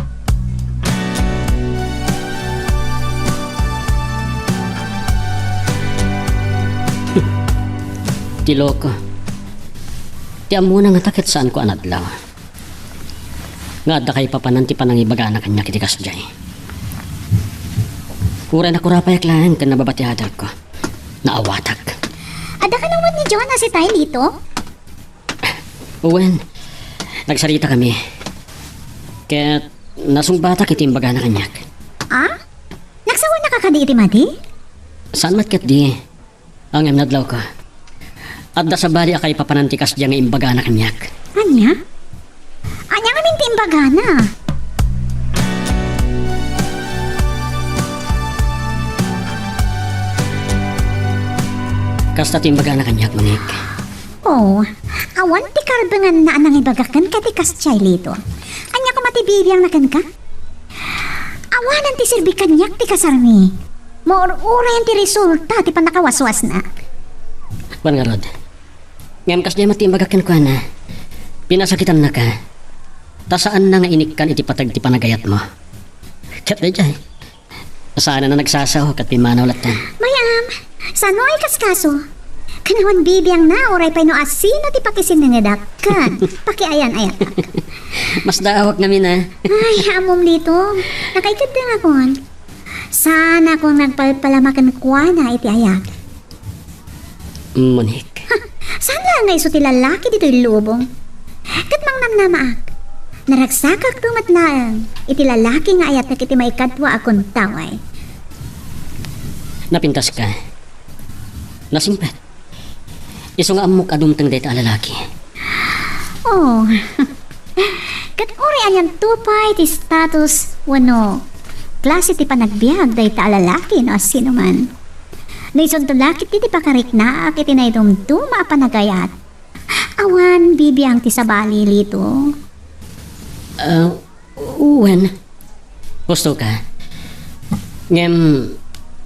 Ti loko. Ti ammona ngata ket saanko a nadlaw. Nga adda kaipapanan ti panangibagana kaniak iti kasdiay. Uray nakurapayak laeng ken nababa ti adalko. Naawatak. Adda kano met ni Jonas itay, Lito? Wen, nagsaritakami. Ket nasungbatak iti imbagana kaniak. Ah? Nagsawannaka kadi iti madi? Saan met ketdi? Ngem nadlawko. Adda sabali a kaipapanan ti kasdiay nga imbagana kaniak. Ania? Ania ngamin ti imbagana? Kasta ti imbagana kaniak, Monique. Oh, awan ti karbenganna a nangibaga kenka ti kasdiay, Lito. Ania koma ti bibiangna kenka? Awanan ti serbi kaniak ti kasarmi. Maur-urayan ti resulta ti pannakawaswasna. Wen ngarud. Ngem kasdiay met ti imbagak kenkuana. Pinasakitannaka. Ta saanna nga inikkan iti pateg ti panagayatmo. Ket daydiay. Saan a nagsasao ket pimmanaw latta. Mayam, saan a ikaskaso? Kanawan bibiangna, uray pay no asino ti pakisinengedak ken pakiayan-ayatak. Masdaawak ngamin a. Ay, ammom Lito. Nakaikeddengakon. Saanakon nagpalpalama kenkuana iti ayat. Monique. Ha, saan laeng nga isu ti lalaki ditoy lubong? Ket mangnamnamaak. Naragsakakto met laeng iti lalaki nga ayatnak iti maikadua a kuntaway. Napintaska. Nasimpet. Isu nga ammok a dumteng dayta a lalaki. Oh. Ket uray anianto pay ti status wenno klase ti panagbiag dayta a lalaki no asino man. No isunto la ketdi ti pakariknaak iti naidumduma a panagayat. Awan bibiang ti sabali, Lito. Ah, wen. Husto ka. Ngem,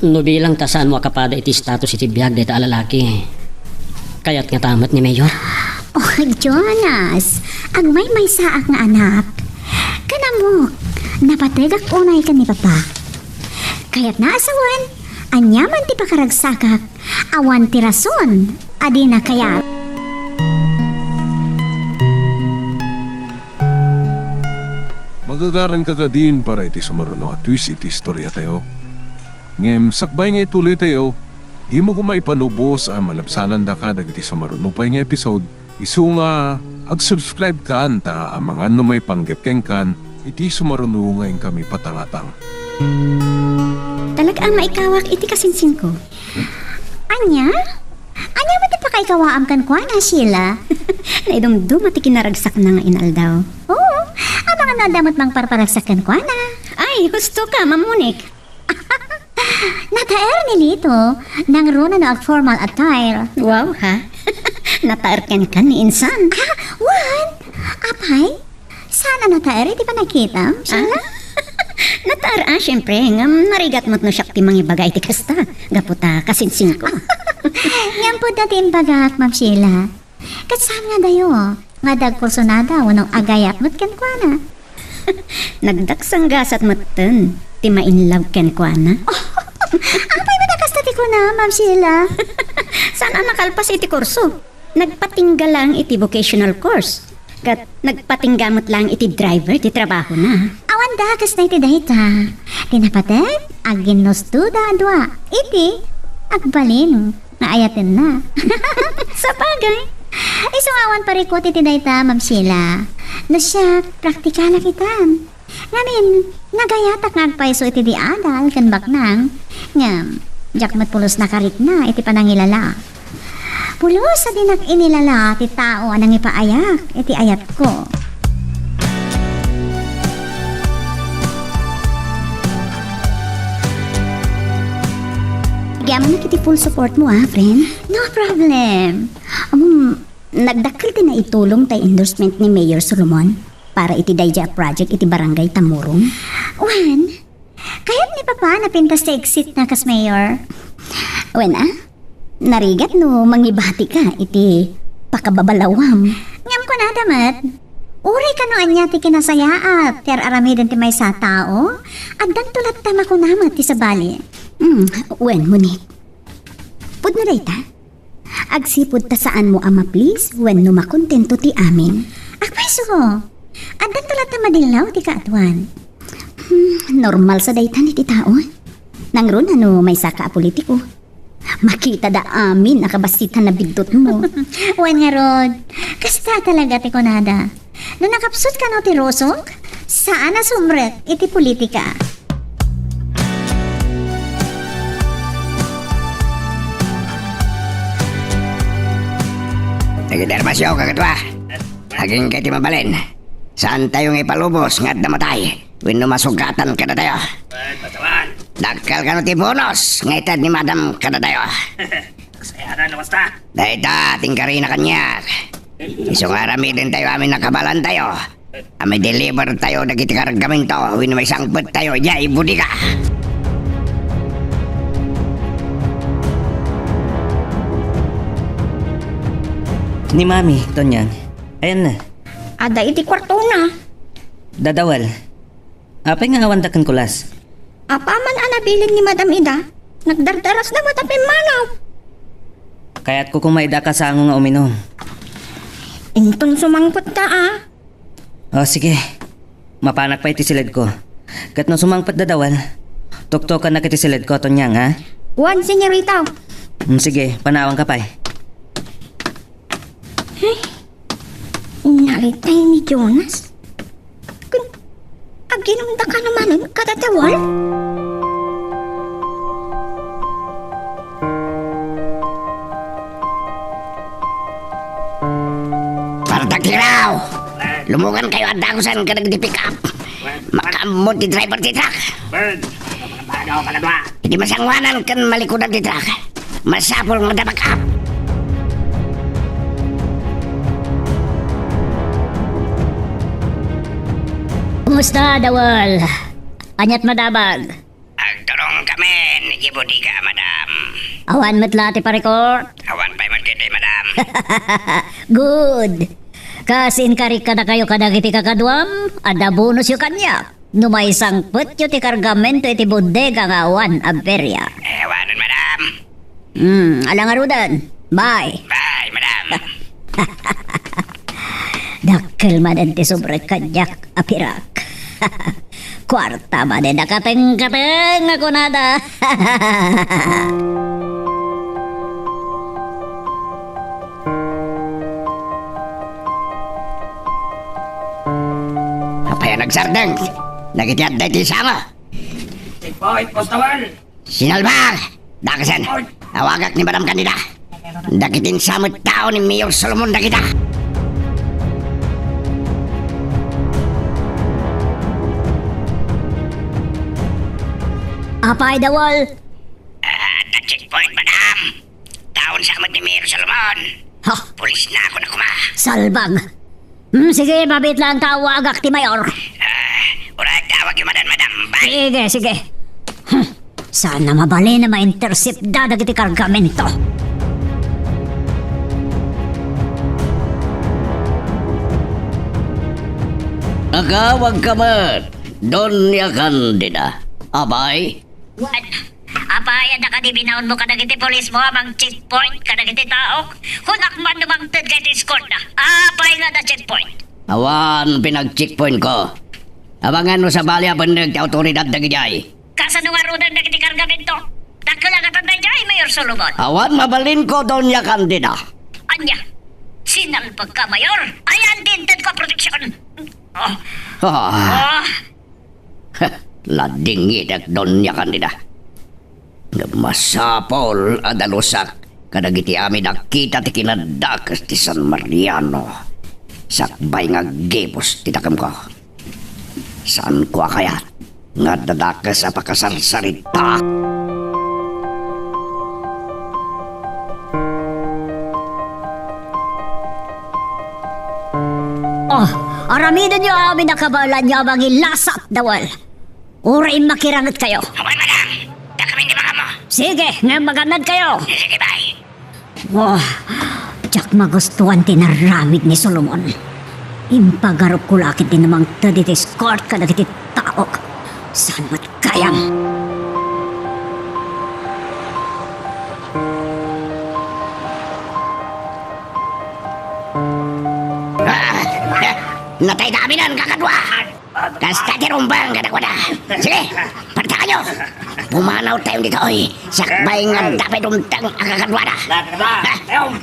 no bilang ta saanmo a kapada iti status iti biag dayta a lalaki, kayat ngata met ni Mayor? Oh, Jonas, agmaymaysaak nga anak. Ken ammok, napategak unay ken ni Papa. Kayatna a sawen, ania man ti pakaragsakak, awan ti rason a dina kayat. Magagaranka kadin para iti sumaruno a twist iti istoriatayo. Ngem sakbay nga ituloytayo, dimo koma ipanubos a malabsanandaka dagiti sumaruno pay nga episode, isu nga ag-subscribe kan ta amangan no maipanggep kenkan iti sumaruno nga inkami patangatang. Talaga a maikawak iti kasinsingko. Ania? Ania met ti pakaikawaam kenkuana, Sheila? Naidumduma ti kinaragsakna nga inaldaw. Oo, amangan no adda met mangparparagsak kenkuana. Ay, husto ka, Ma'am Monique. Nataer ni Lito, nangruna no ag-formal attire. Wow, ha? Nataer kenka ni insan. Ah, wen? Apay? Saan a nataer iti panagkitam, Sheila? Ah? Nataer a, siyempre, ngem narigat met no siak ti mangibaga iti kasta, gapu ta kasinsingko. Ngem pudno ti imbagak, Ma'am Sheila. Ket saan nga dayo, nga adda agkursonada wenno agayat met kenkuana? Nagdaksanggasat metten ti ma-in love kenkuana. Apay met a kasta ti kuna, Ma'am Sheila? Saan a nakalpas iti kurso. Nagpatingga laeng iti vocational course. Ket nagpatingga met laeng iti driver ti trabahona. Awan dakes dayta. Ti napateg, aginnustoda a dua iti agbalin nga ayatenna. Sabagay. Isu nga awan parikut iti dayta, Ma'am Sheila. No siak, praktikalak itan. Ngamin, nagayatak nga agpayso iti di adal ken baknang. Ngem, diak met pulos nakarikna iti panangilala. Pulos a dinak inilala ti tao a nangipaayak iti ayatko. Agyamanak iti full support mo, ah, friend. No problem. Um, nagdakkel ti naitulong tay endorsement ni Mayor Solomon para iti daydiay a project iti Barangay Tamurong. Wen, kayat ni Papa napintas ti exit na kas mayor. Wen, ah? Narigat no mangibatika iti pakababalawam. Ngem kunada met, uray kano ania ti kinasayaat ti ar-aramiden ti maysa a tao, addanto latta makuna met ti sabali. Hmm, wen, ngunit, pudno dayta? Agsipud ta saanmo a ma-please wenno makontento ti amin. Apay isu, addanto latta madillaw ti kaaduan. Hmm, normal sa daytan iti tao. Nangruna no maysaka a politiko. Makitada amin a kabassit a nabiddutmo. Wen ngarud, kasta talaga ti kunada. No nakapsut kano ti rusok, saan a sumrek iti politika. Dagiti armasyo, kagadua. Agingga ti mabalin. Saantayo nga ipalubos nga adda matay wenno masugatan kadatayo. Dakkel kano ti bonus nga ited ni Madam kadatayo. Kasayanan, no, basta. Dayta ti inkarina kaniak. Isu nga aramidentayo amin a kabaelantayo a ma-deliver tayo dagiti kargamento wenno maisangpet tayo idiay bodega. Ni Mami, Tonyang, ayanna? Adda iti kuartona. Dadawel. Apay nga awanda ken kulas? Apaman a nabilin ni Madam Ida, nagdardarasda met a pimmanaw. Kayatko koma ida a kasango nga uminum. Inton sumangpet ta, ah. O, sige. Mapanak pay iti siledko. Ket no sumangpet Dadawel, tuktokannak iti siledko, Tonyang, ha? Wen, senyorita. Hmm, sige, panawanka pay. Hey. Naritay ni Jonas. Kun, aginumda kano manen kadatawen? Partagtiraw! Lumungankayo a dagusen kadagiti pick-up. Makaammo ti driver ti truck. Bird, ano, ano, ano, ano? Iti masangoanan ken malikudan ti truck, masapul nga adda backup. Kumusta, Dawal? Ania't madamag? Agturongkamin idiay bodega, madam. Awan met la ti pa-record? Awan pay met ketdi, madam. Good. Kas inkarik kadakayo kadagiti kakaduam, adda bonusyo kaniak no maisangpetyo ti kargamento iti bodega nga awan aberya. Eh, awanen, madam. Hmm, ala ngaruden. Bye. Bye, madam. Dakkel manen ti subrek kaniak a pirak. Kuarta manen a katengkateng a kunada. Apay a nagsardeng dagiti adda iti sango? Checkpoint, Constable! Sinalbang! Dakasen, awagak ni Madam Candida. Dagiti insamet tao ni Mayor Solomon dagita. Apay, Dawal? Ah, adda checkpoint, madam. Taon sa met ni Mayor Solomon. Ha? Pulis na ako na kuma. Salbag. Hmm, sige, mabiit lang ta, awagak ti mayor. Ah, uray, tawag yung madan, madam. Bye. Sige, sige. Hmm. Sana mabalin a ma-intercept da dagiti kargamento. Agawag ka met, Doña Candida. Apay? Wen, apay, adda kadi binaonmo kadagiti pulismo a mang-checkpoint kadagiti tao? Kunak man no mangted ka iti eskorta. Apay nga adda checkpoint? Awan pinag-checkpointko. Abangan no sabali a benneg ti awtoridad dagidiay. Kasano ngaruden dagiti kargamento? Dakkel a katan daydiay, Mayor Solomon. Awan mabalinko, Doña Candida. Ania? Sinalbagka, Mayor? Ayan ti intedko a proteksyon. Oh. Ah. Oh. Ladingitek, Doña Candida. Ngem masapul a dalusak kadagiti amin a kita ti kinadakes ti San Mariano sakbay nga aggibus ti dakemko. Saanko a kayat nga adda dakes a pakasarsaritaak. Oh, aramidenyo amin a kabaelanyo a mangilasat, Dawel. Uray makirangetkayo. Awan, madam! Dakamin ti makanmo! Sige, ngem maganadkayo! Sige, bay! Oh, diak magustuan ti inaramid ni Solomon. Impagarupko la ket dinto mangted iti escort kadagiti taok. Saan met gayam? Ah, natay ta aminen, kakadua! Kasta ti rumbeng kadakuada. Sige, partakayo. Pumanawtayon ditoy. Sakbay nga adda pay dumteng a kakaduada. Ha?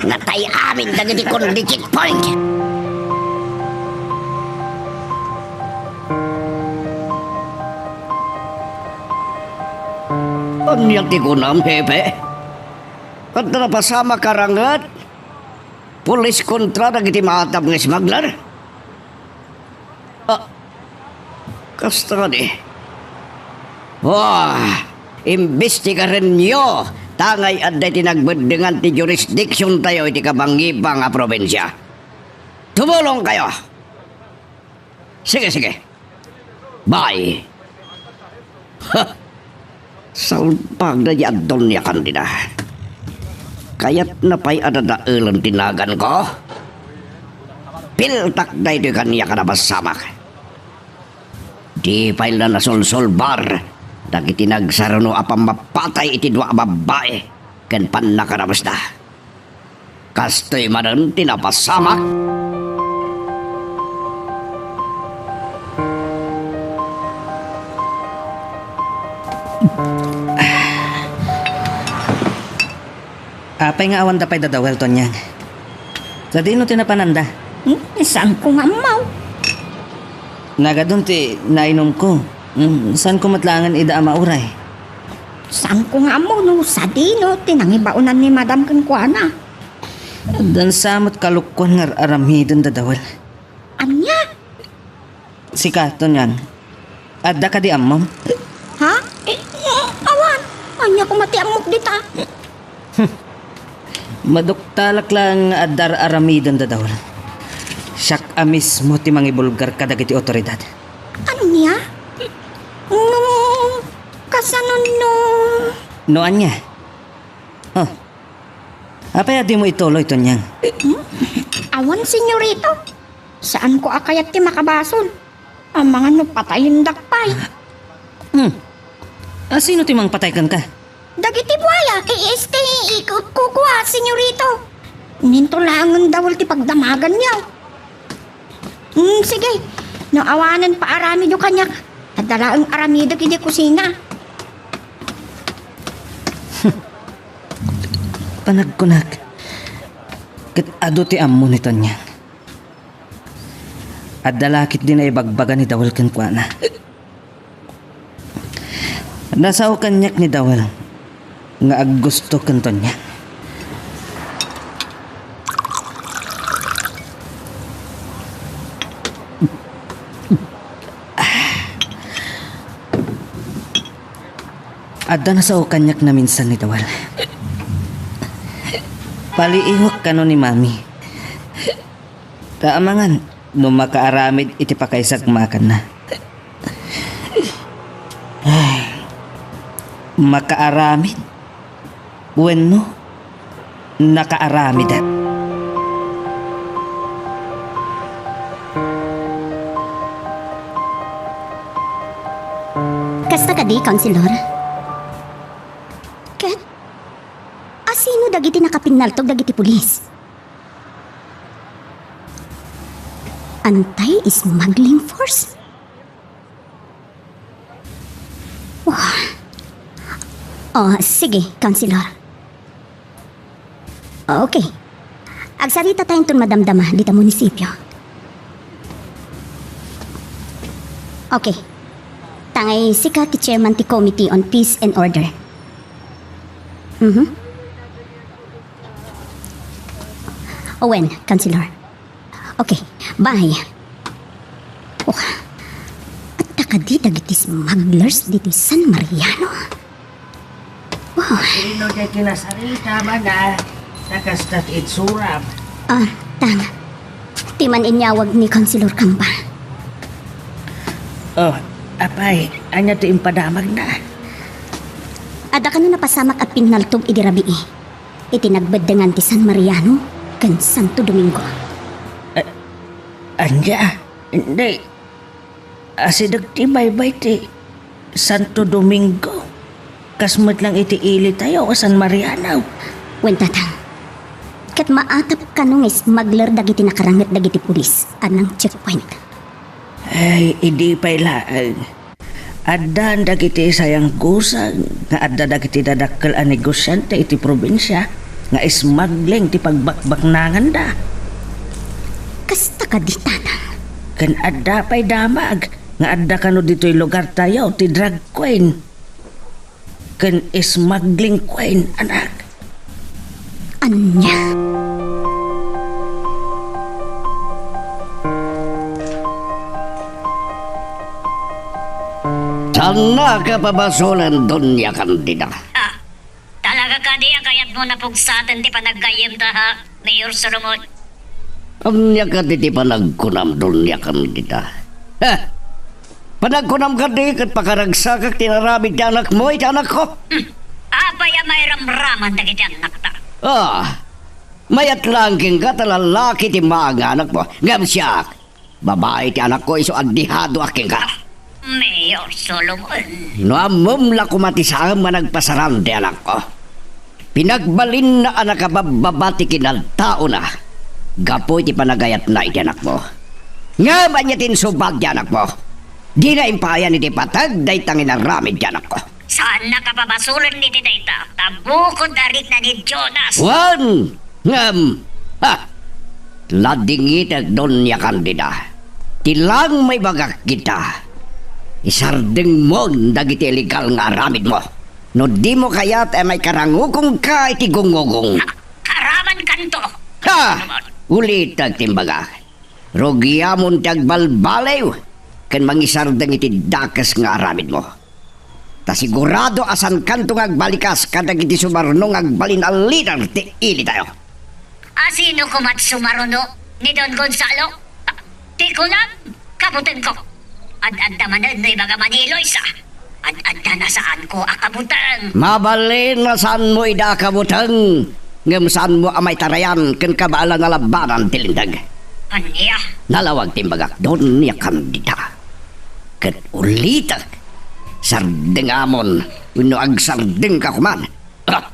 Natay amin dagiti kundi checkpoint. Ania ti kunam, Hepe? Adda napasamak a ranget? Pulis kontra dagiti maatam nga smuggler? Ah, kasta kadi. Wah, imbestigarenyo, tangay adda iti nagbeddengan ti jurisdictiontayo iti kabangibang a probinsia. Tumulongkayo. Sige, sige. Bay. Ha! Salbag daydi a Doña Candida. Kayatna pay a dadaelen ti naganko? Piltak daytoy kaniak a napasamak. Di pay la nasolsolbar dagiti nagsaruno a pammapatay iti dua a babbai ken pannakadamesda. Kastoy manen ti napasamak. Apay nga awanda pay da Dawel, Tonyang? Sadino ti napananda? Hmm, saanko nga ammo. Nagadun ti nainumko. Hmm, saanko met laengen ida a mauray. Saanko nga ammo no sadino ti nangibaonan ni Madam kenkuana. Addan sa met kalokoan nga ar-aramiden da Dawel. Ania? Sika, Tonyang, adda kadi ammom? Ha? Eh, awan. Ania koma ti ammok dita? Maduktalak laeng nga adda ar-aramiden da Dawel. Siak a mismo ti mangibulgar kadagiti otoridad. Ania? No, kasano no? No ania? Oh, apay a dimo ituloy, Tonyang? Hmm? Awan, senyorito. Saanko a kayat ti makabasol. Amangan no patayendak pay. Hmm. A, sino ti mangpatay kenka? Dagiti buaya, i-, este, i-, ku-, kukua, senyorito. Ninto laengen Dawel ti pagdamaganyo. Hmm, sige. No awanen paaramidyo kaniak, adda laeng aramidek idiay kusina. Panagkunak, ket adu ti ammo ni Tonyang. Adda la ketdi naibagbaga ni Dawel kenkuana. Nasao kaniak ni Dawel nga aggusto ken Tonyang. Adda nasao kaniak naminsan ni Dawel. Paliiwak kano ni Mami. Ta amangan no makaaramid iti pakaisagmakanna. Ay, makaaramid wenno nakaaramidak? Kasta kadi, Councilor? Ket, asino dagiti nakapinnaltog dagiti pulis? Anti-smuggling force? Oh. Oh, sige, Councilor. Okay. Agsaritatayo inton madamdama dita munisipio. Okay. Tangay sika ti chairman ti Committee on Peace and Order. Mhm. Wen, Councilor. Okay, bye. Oh, adda kadi dagiti smugglers ditoy San Mariano? Oh. Sino ti kinasarita man a nakasta ti itsuram? Ah, Tang. Ti man-inyawag ni Councilor Kamba. Oh, apay, ania ti impadamagna? Adda kano napasamak a pinnaltog idi rabii iti nagbeddengan ti San Mariano ken Santo Domingo. A-, ania? Indi. Asideg ti baybay ti Santo Domingo. Kas met lang iti ilitayo a San Mariano. Wen, Tatang. Ket maatap kano nga smuggler dagiti nakaranget dagiti pulis a nang-checkpoint. Ay, idi pay laeng. Addan dagiti sayanggusan nga adda dagiti dadakkel a negosiante iti probinsia nga smuggling ti pagbakbaknanganda. Kasta kadi, Tatang? Ken adda pay damag nga adda kano ditoy lugartayo ti drag queen ken smuggling queen, anak. Ania? Saannaka pabasolen, Doña Candida. Ah, talaga kadi a kayatmo napugsaten ti panaggayyemta, ha, Mayor Solomon? Ania kadi ti panagkunam, Doña Candida? Ha? Panagkunam kadi ket pakaragsakak ti inaramid ti anakmo iti anakko? Hmm. Apay a mairamraman dagiti annakta? Ah, mayat laeng kenka ta lalaki ti maanganakmo. Ngem siak, babai ti anakko isu a dehadoak kenka. Mayor Solomon. No ammom la koma ti saan a nagpasaran ti anakko. Pinagbalinna a nakababbaba ti kinaltaona gapu iti panagayatna iti anakmo. Ngem ania ti insubag ti anakmo? Dina impayan iti pateg dayta nga inaramid ti anakko. Saannaka pabasolen iti dayta, ta bukod a rikna ni Jonas. Wen! Ngem, ha! Ladingitek, Doña Candida. Ti laeng maibagak kenka, isardengmon dagiti illegal nga aramidmo. No dimo kayat a maikarangugongka iti gungugong. Ka-, karamankanto. Ha! Ulitek ti imbagak. Rugiamon ti agbalbaliw ken mangisardeng iti dakes nga aramidmo. Ta sigurado a saankanto nga agbalikas kadagiti sumaruno nga agbalin a lider ti ilitayo. A sino koma ti sumaruno ni Don Gonzalo? Ti kunam, kabutengko. Ad-adda manen no ibaga Maniloy sa. Ad-adda na saanko a kabuteng. Mabalin a saanmo ida a kabuteng, ngem saanmo a maitarayan ken kabaelan a labanan ti linteg. Ania? Nalawag ti imbagak, Doña Candida. Ket ulitek, sardengamon wenno agsardengka koman. Ah!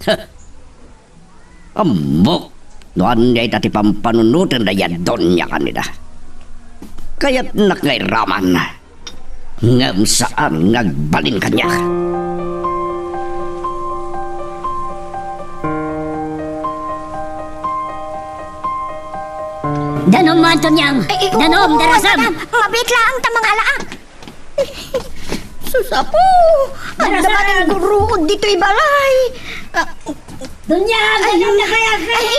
Huh! Ammok no ania ita ti pampanunotenda, Doña Candida. Kayatnak nga iraman, ngem saan nga agbalin kaniak. Danom, Antonio! Ay, ay, oo, Danom, oo, darasam! Madam, mabiit laeng ta mangalaak. Sus, Apo! Adda manen guruod ditoy balay. Ah, Doña, ay, ganyan na kaya ka? Ay,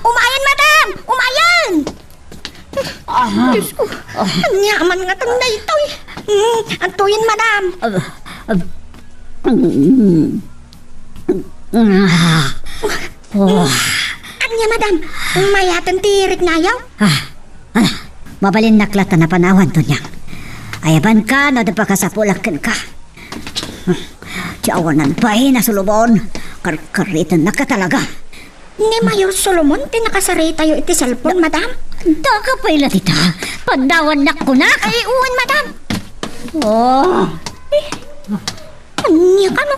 umayan, madam! Umayan! Ah. Diyos ko, ania man nga tanda ito eh. Hmm, antoyen, madam? Ah, ah, mm, ah. Oh. Ania, madam? Mayaten ti riknayo? Ah, ah, mabalinnak latta napanawan, Tonyang. Ayabanka no adda pakasapulak kenka. Ti awanan pay, Solomon. Karkaritennak talaga. Ni Mayor Solomon ti nakasaritayo iti cellphone, madam? Daka pay la dita. Padawannak kunak. Ay, wen, madam. Oh. Eh, ania kano?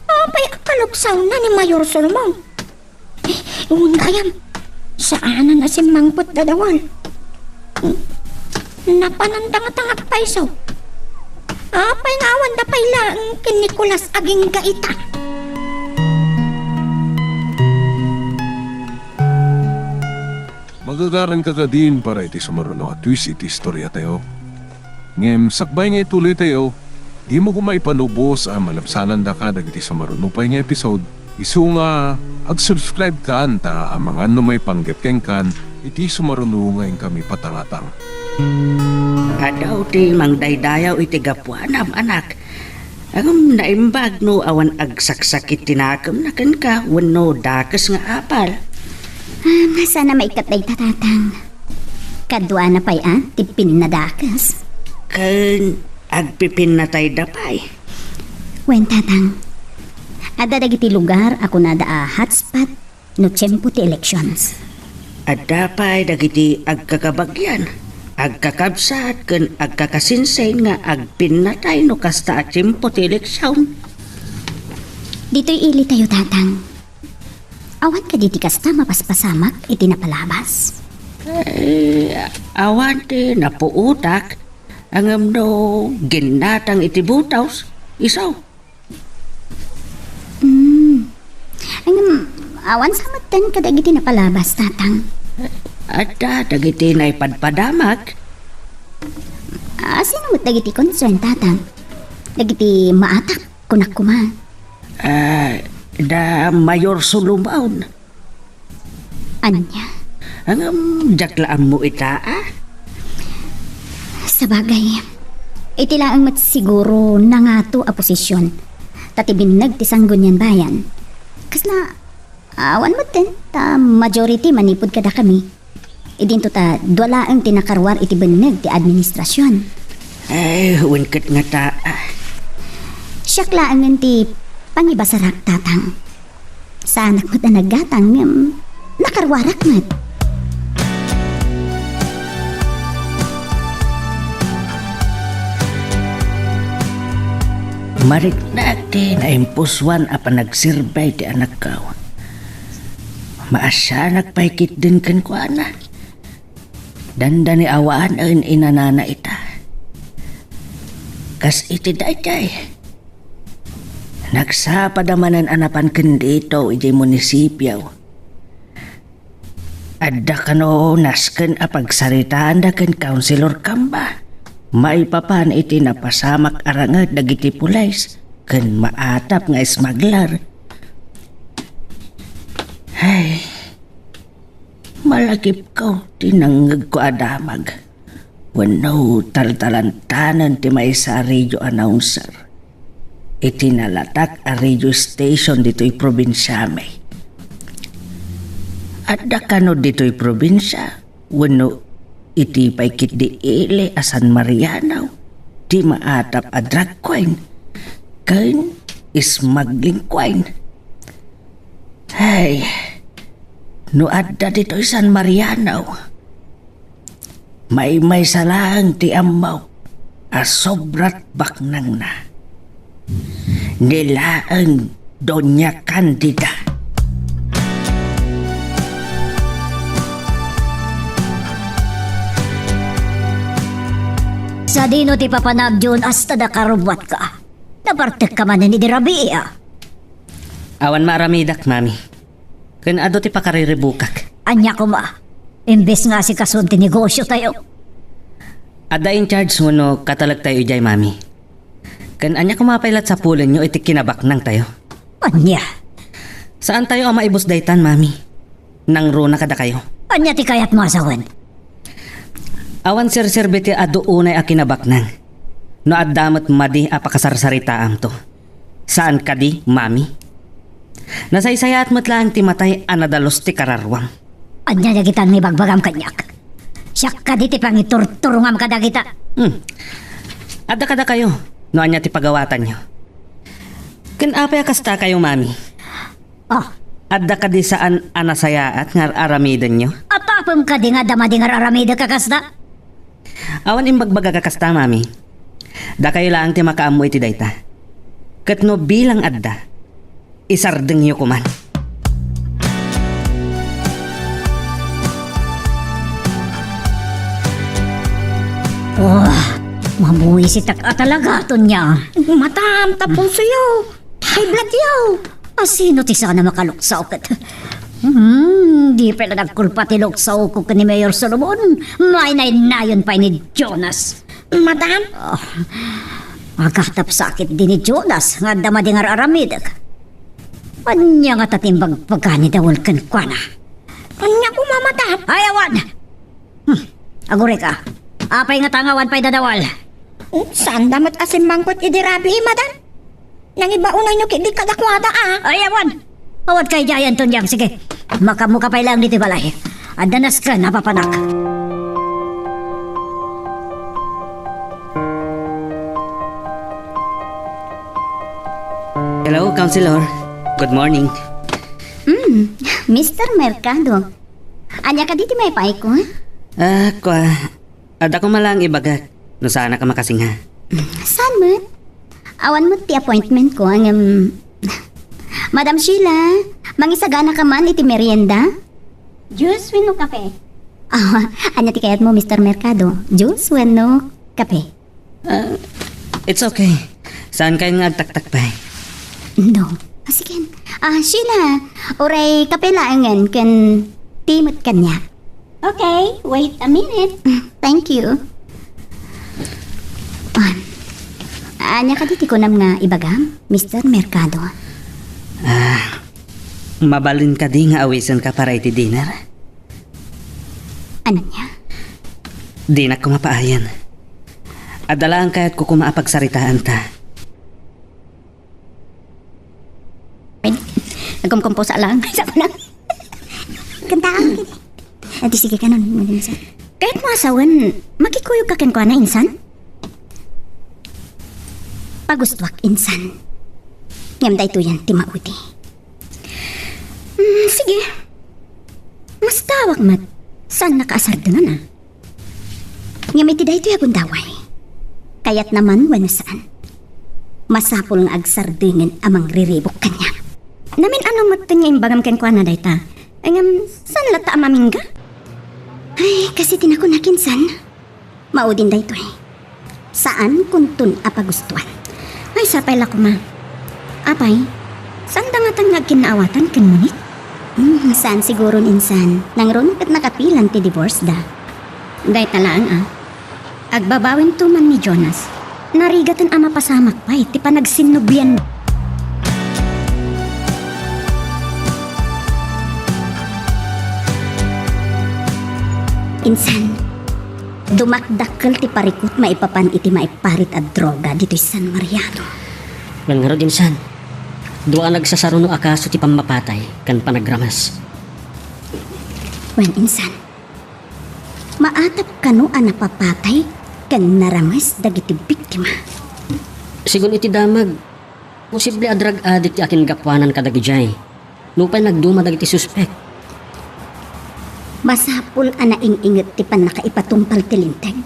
Apay a kalugsawna ni Mayor Solomon? Eh, wen gayam, saanan a simmangpet dadawal. Napanan tangatangak pay so. Apay nga awan da pay laeng ken Nicolas agingga ita? Magagaranka kadin para iti sumaruno a twist iti istoriatayo. Ngem sakbay nga ituloytayo, dimo koma ipalubos a malabsanandaka dagiti sumaruno pay nga episode Isu nga, ag-subscribe kan ta amangan no maipanggep kenkan iti sumaruno nga inkami patangatang. Adaw ti mangdaydayaw iti gapuanam, anak. Ngem naimbag no awan agsaksakit ti nakemna kenka wenno dakes nga apal. Ah, saan a maikkat dayta, Tatang. Kaduana pay a ti pinnadakes. Ken agpipinnatayda pay. Wen, Tatang. Adda dagiti lugar a kunada a hotspot no tiempo ti elections. Adda pay dagiti agkakabagian, agkakabsat, ken agkakasinsin nga agpinnatay no kasta a tiempo ti eleksion. Ditoy ilitayo, Tatang. Awan kadi ti kasta mapaspasamak iti napalabas? Eh, awan ti napuotak, ngem no ginnatang iti butaws, isu. Hmm. Ngem, awan sa metten kadagiti napalabas, Tatang. Adda dagiti naipadpadamak. Ah, sino met dagiti concern, Tatang? Dagiti maatak, kunak koma. Ah, da Mayor Solomon. Ania? Ngem, diak la ammo ita, a? Sabagay, iti laeng met siguro nangato a posisyon, ta ti binneg ti Sanggunian Bayan. Kasla, awan metten, ta majority manipud kadakami. Idinto ta dua laeng ti nakaruar iti binneg ti administrasyon. Ay, wen ket ngata, a? Siak laengen ti pangibasarak, Tatang. Saanak met a naggatang ngem nakaruarak met. Mariknak ti naimpusoan a panagserbay ti anakko. Maasianak pay ketdin kenkuana. Dandani awanen inanana ita. Kas iti daydiay, nagsapada manen a napan ken dito idiay munisipio. Adda kano nasken a pagsaritaanda ken Councilor Camba maipapan iti napasamak a ranged dagiti pulis ken maatap nga smuggler. Ay, malagipko ti nangngegko a damag. Wenno taltalantanen ti maysa a radio announcer iti nalatak a radio station ditoy probinsiami. Adda kano ditoy probinsia wenno iti pay ketdi ili a San Mariano ti maatap a drag queen ken smuggling queen? Ay, no adda ditoy San Mariano, maymaysa laeng ti ammok a sobrat baknangna. Ni laeng Doña Candida. Sadino ti papanam, Jonas, ta nakarubbuatka? Nabartekka manen idi rabii, a? Awan maaramidak, Mami. Ken adu ti pakariribukak. Ania koma? Imbes nga asikasuon ti negosiotayo. Adda in charge wenno katalektayo idiay, Mami. Ken ania koma pay la't sapulenyo iti kinabaknangtayo? Ania? Saantayo a maibus daytan, Mami. Nangruna kadakayo. Ania ti kayatmo a sawen? Awan serserbi ti adu unay a kinabaknang no adda met madi a pakasarsaritaamto. Saan kadi, Mami? Nasaysayaat met laeng ti matay a nadalus ti kararuam. Ania dagita nga ibagbagam kaniak? Siak kadi ti pangiturturongam kadagita? Hmm. Adda kadakayo no ania ti pagawatanyo. Ken apay a kastakayo, Mami? Ah. Adda kadi saan a nasayaat nga ar-aramidenyo? Apapem kadi nga adda madi nga ar-aramidek a kasta? Awan imbagbagak a kasta, Mami. Dakayo laeng ti makaammo iti dayta. Ket no bilang adda, isardengyo koman. Oh, mabuisitak a talaga, Tonya. Madam, tapusoyo. High blood yo. Asino ti sana makaluksaw ket? Hmm, di pay la nagkulpa ti luksaw ko ken ni Mayor Solomon. Maynaynayon pay ni Jonas. Madam? Ah, agatap sakit di ni Jonas nga adda madi nga ar-aramidek. Ania ngata ti imbagbaga ni Dawel kenkuana? Ania koma, madam? Ay, awan! Hmm, agurayka. Apay ngata nga awan pay da Dawel? Hmm, saanda met a simmangpet idi rabii, madam? Nangibaonayno ketdi kadakuada, a. Ay, awan! Awatka idiay, Antonio. Sige, makaammoka pay laeng ditoy balay. Adda nasken a papanak. Hello, Counselor. Good morning. Mm, Mister Mercado. Ania kadi ti maipaayko? Ah, kua, adda koma laeng ibagak no saannak a makasinga. Saan met? Awan met ti appointment ko, ngem, Madam Sheila, mangisaganaka man iti merienda? Juice wenno kape? Ah, ania ti kayatmo, Mister Mercado? Juice wenno kape? Ah, it's okay. Saankayon nga agtaktak pay? No. Ah, sige. Ah, Sheila, uray kape laengen ken tea met kaniak. Okay, wait a minute. Mm, thank you. Ah, ania kadi ti kunam nga ibagam, Mister Mercado? Ah, mabalin kadi nga awisenka para iti dinner? Ania? Dinak koma paayen. Adda laeng kayatko koma a pagsaritaanta. Nagkumkumpusa lang. Sa ko lang. Kantaan kini. Adi, sige kanon, madam, insan. Kayatmo a sawen, makikuyogka kenkuana, insan? Pagustuak, insan. Ngem daytoyen ti maudi. Mm, sige. Mastawak met. Saannaka a sardengen, a. Ngem iti daytoy a gundaway, kayatna man wenno saan, masapul nga agsardengen a mangriribuk kaniak. Namin-ano metten nga imbagam kenkuana dayta. Ngem, saan latta a mamingga? Ay, kas iti nakunak, insan. Maudin daytoy. Saankonton a pagustuan. Ay, sapay la koma. Apay, saanda ngatan nga agkinnaawatan ken Monique? Hmm, saan siguron, insan. Nangruna ket nakapilan ti divorce da. Dayta laeng, a. Agbabawento man ni Jonas. Narigaten a mapasamak pay ti panagsinnublian. Insan, dumakdakkel ti parikut maipapan iti maiparit a droga ditoy San Mariano. Wen ngarud, insan, dua a nagsasaruno a kaso ti pammapatay ken panagrames. Wen, insan, maatap kano a napapatay ken narames dagiti biktima? Sigun iti damag, posible a drug addict ti akingapuanan kadagidiay. Nupay nagduma dagiti suspek. Masapul a naing-inget ti pannakaipatungpal ti linteg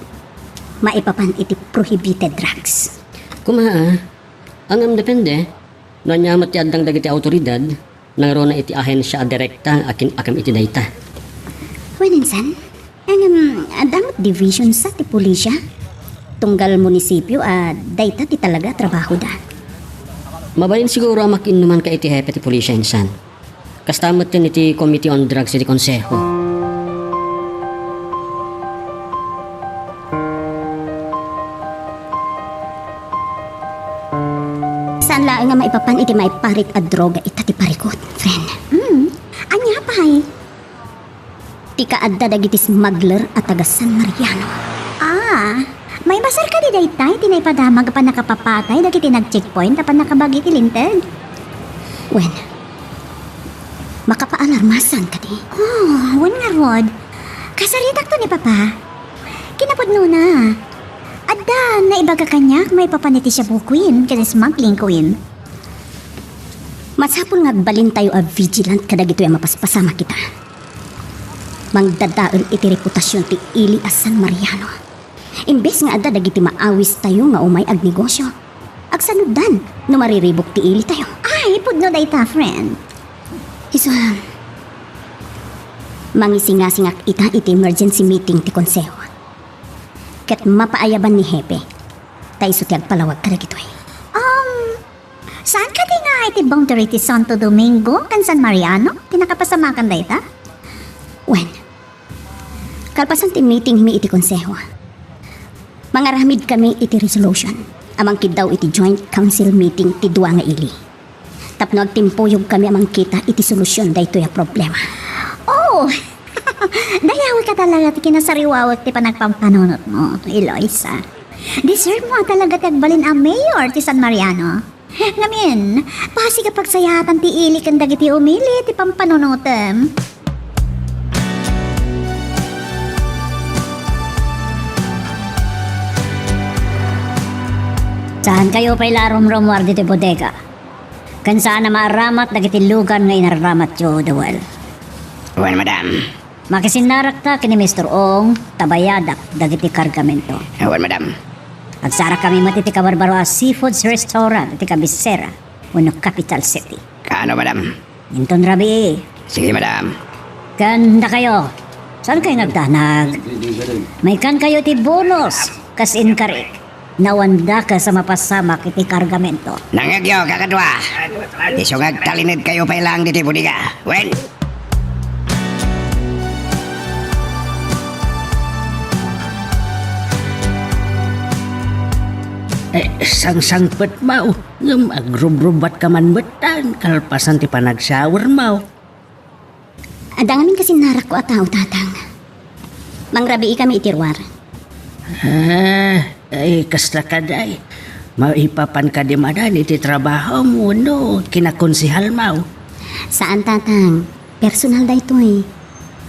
maipapan iti prohibited drugs. Koma, a, ngem depende no ania met ti addang dagiti awtoridad, nangruna iti ahensia a direkta a kin-, akem iti dayta. Wen, insan, ngem, adda met division sa ti pulisya? Tunggal munisipio a dayta ti talaga a trabahoda. Mabalin siguro a makiinnumanka iti hepe ti pulisya, insan. Kasta metten iti Committee on Drugs iti Konseho. Saan laeng nga maipapan iti maiparit a droga ita ti parikut, friend. Hmm. Ania pay? Ti kaadda dagiti smuggler a taga San Mariano. Ah, maibasar kadi dayta iti naipadamag a pannakapapatay dagiti nag-checkpoint a pannakabagi iti linteg? Wen, makapaalarma saan kadi? Oh, wen ngarud. Kasaritakto ni Papa. Kinapudnona, adda naibaga kaniak maipapan iti shabu queen ken smuggling queen. Masapul nga agbalintayo a vigilant kadagitoy a mapaspasamak ita. Mangdadael iti reputasion ti ili a San Mariano. Imbes nga adda dagiti maawistayo nga umay agnegosio, agsanuddan no mariribuk ti ilitayo. Ay, pudno dayta, friend. Isu, mangisingasingak ita iti emergency meeting ti konseho. Ket mapaayaban ni Hepe, ta isu ti agpalawag kadagitoy. Um, saan kadi nga iti boundary ti Santo Domingo ken San Mariano ti nakapasamakan dayta? Wen, kalpasan ti meeting mi iti konseho, mangaramid kami iti resolution a mangkiddaw iti joint council meeting ti dua nga ili. Tapno agtimpuyogkami a mangkita iti solusion daytoy a problema. Oh! Dayawek a talaga ti kinasariwawek ti panagpampanunotmo, Eloisa. Deserve mo a talaga ti agbalin a mayor ti San Mariano. Ngamin, pasig a pagsayaatan ti ili ken dagiti umili ti pampanunotem. Saankayo pay la a rumrumuar ditoy bodega. Ken saan a maaramat dagiti lugan nga inaramatyo, Dewel. Wen, madam. Makisinnarakta ken ni Mister Ong ta bayadak dagiti kargamento. Wen, madam. Agsarakkami met iti kabarbaro a Seafoods Restaurant iti kabisera wenno capital city. Kaano, madam? Inton rabii. Sige, madam. Ken dakayo, saankayo nga agdanag? Maikkankayo ti bonus kas inkarik. Awan dakes a mapasamak iti kargamento. Nangngegyo, kakadua. Isu nga agtalinedkayo pay laeng ditoy bodega. Wen. Eh, sangsangpetmo, ngem agrubrubuatka man metten kalpasan ti panagshowermo. Adda ngamin kasinnarakko a tao, Tatang. Mangrabiikami iti ruar. Ah, ay, kasta kadi. Maipapan kadi manen iti trabahom wenno kinakonsehalmo? Saan, Tatang. Personal daytoy.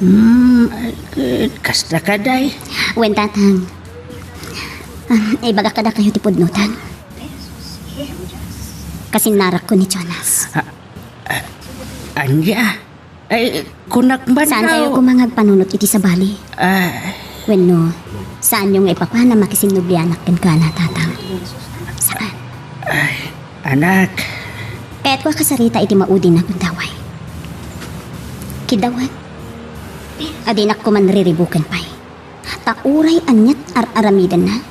Hmm, ay, kasta kadi. Wen, Tatang. Ah, ibagak kadakayo ti pudno, Tang. Kasinnarakko ni Jonas. Ah, ah, ania? Ay, kunak man. Saankayo koma nga agpanunot iti sabali? Ah. Wenno, saanyo nga ipapan a makisinnublianak kenkuana, Tatang? Saan? Ay, anak. Kayatko a kasarita iti maudina gundaway. Kiddawen, a dinak koma riribuken pay. Ta uray aniat ar-aramidenna,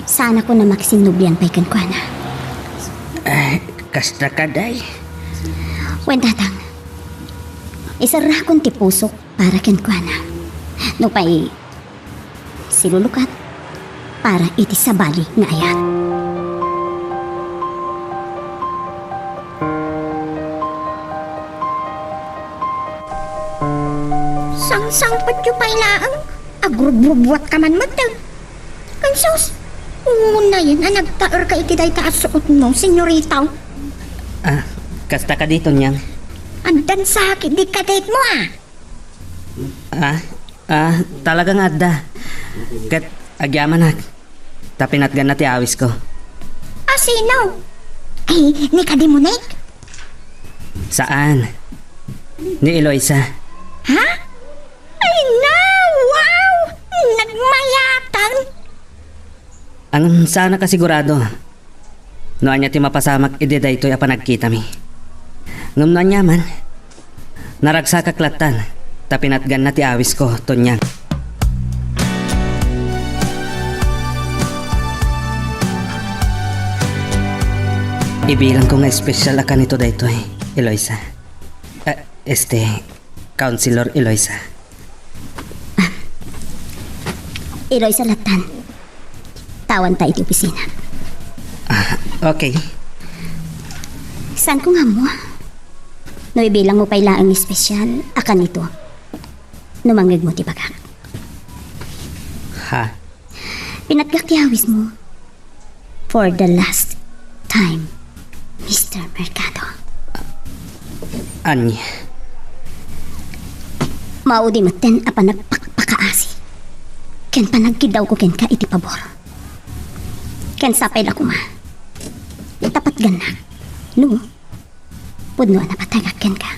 saanakon a makisinnublian pay kenkuana. Eh, kasta kadi. Wen, Tatang, iserrakon ti pusok para kenkuana. Nupay, silulukat para iti sabali nga ayat. Sangsangpetyo pay laeng, agrubrubuatka man metten. Ken sus, unayen a nagtaerka iti dayta a suotmo, senyorita. Ah, kasta kadi, Tonyang? Addan sakit di kadetmo, ah. Ah, ah, talaga nga adda. Ket agyamanak, ta pinatganna ti awisko. A sino? Ay, ni Kadimonek? Saan. Ni Eloisa. Ha? Ay na! Wow! Nagmayatan! Ngem saan a kasigurado no ania ti mapasamak idi daytoy a panagkitami. Ngem no aniaman, naragsakak lattan, ta pinatganna ti awisko, Tonyang. Ibilangko nga espesyal a kanito daytoy, Eloisa. Eh, este, Councilor Eloisa. Eloisa lattan. Tawanta iti opisina. Ah, okay. Saanko nga ammo? No ibilangmo pay laeng espesyal a kanito, no mangngegmo ti bagak. Ha? Pinatgak ti awismo. For the last time, Mister Mercado. Ania? Maudi metten a panagpakpakaasi ken panagkiddawko kenka iti pabor. Ken sapay la koma, ta patgannak no pudno a napatagak kenka.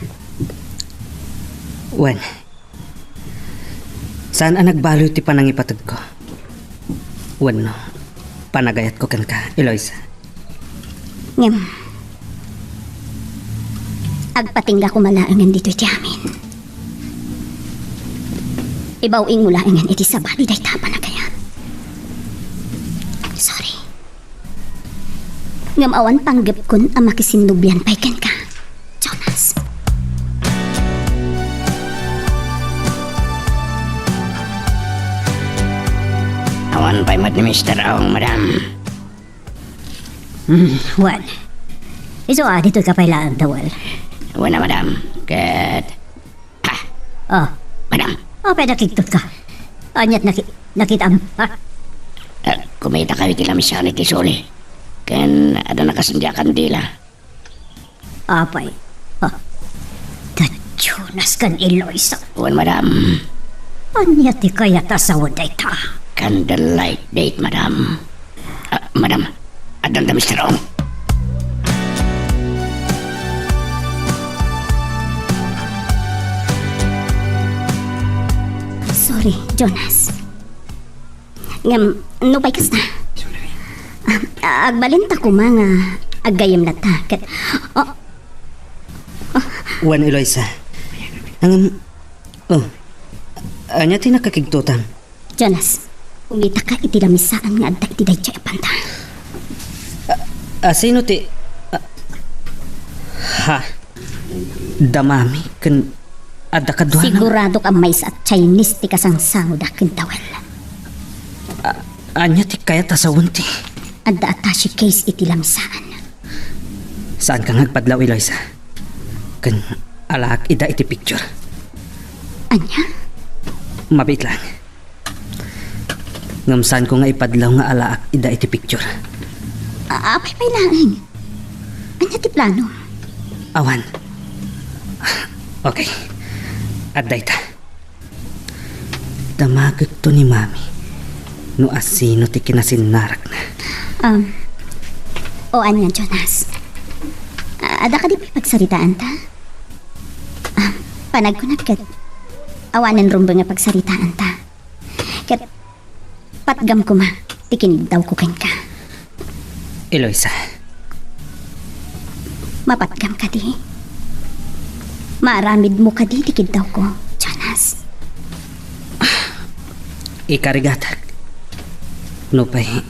Wen, saan a nagbalut ti panangipategko wenno panagayatko kenka, Eloisa. Ngem, agpatingga koma laengen ditoy ti amin. Ibaw-ingmo laengen iti sabali dayta a panagayat. Sorry. Ngem awan panggepkon a makisinnublian pay kenka, Jonas. Awan pay met ni Mister Ong, madam. Hmm, wen. Isu a, ditoy ka pay laeng, Dawel. Wen a, madam. Ket, ah, Oh. Madam. Apay nakigtot ka? Ania't naki-, nakitam, ha? Eh, kumitakayo iti lamisaan iti suli. Ken adda nakasendia a kandila. Apay. Ha? Da Jonas ken Eloisa. Wen, madam. Ania ti kayat a sawen dayta? Candlelight date, madam. Ah, madam, addanta, Mister Ong. Sorry, Jonas. Ngem, nupay kasta? Ah, agbalinta koma nga aggayem latta. Ket, oh. Wen, Eloisa. Ngem, oh. Ania ti nakakigtotam? Jonas, kumitaka iti lamisaan nga adda iti daytoy a banda. A, a, sino ti, a, ha? Da Mami ken adda kaduana? Siguradok a maysa a Chinese ti kasangsangoda ken Dawel. A, ania ti kayat a sawen ti? Adda attache case iti lamisaan. Saanka nga agpadlaw, Eloisa. Ken alaak ida iti picture. Ania? Mabiit laeng. Ngem saanko nga ipadlaw nga alaak ida iti picture. A-, apay pay laeng? Ania ti plano? Awan. Okay. Adda ita. Damagekto ni Mami no asino ti kinasinnarakna. Um, o ania, Jonas? A-, adda kadi pay pagsaritaanta? Ah, panagkunak ket awanen rumbeng nga pagsaritaanta. Ket patgam koma ti kiniddawko kenka. Eloisa. Mapatgam kadi? Maaramidmo kadi ti kiddawko, Jonas? Ikarigatak. Nupay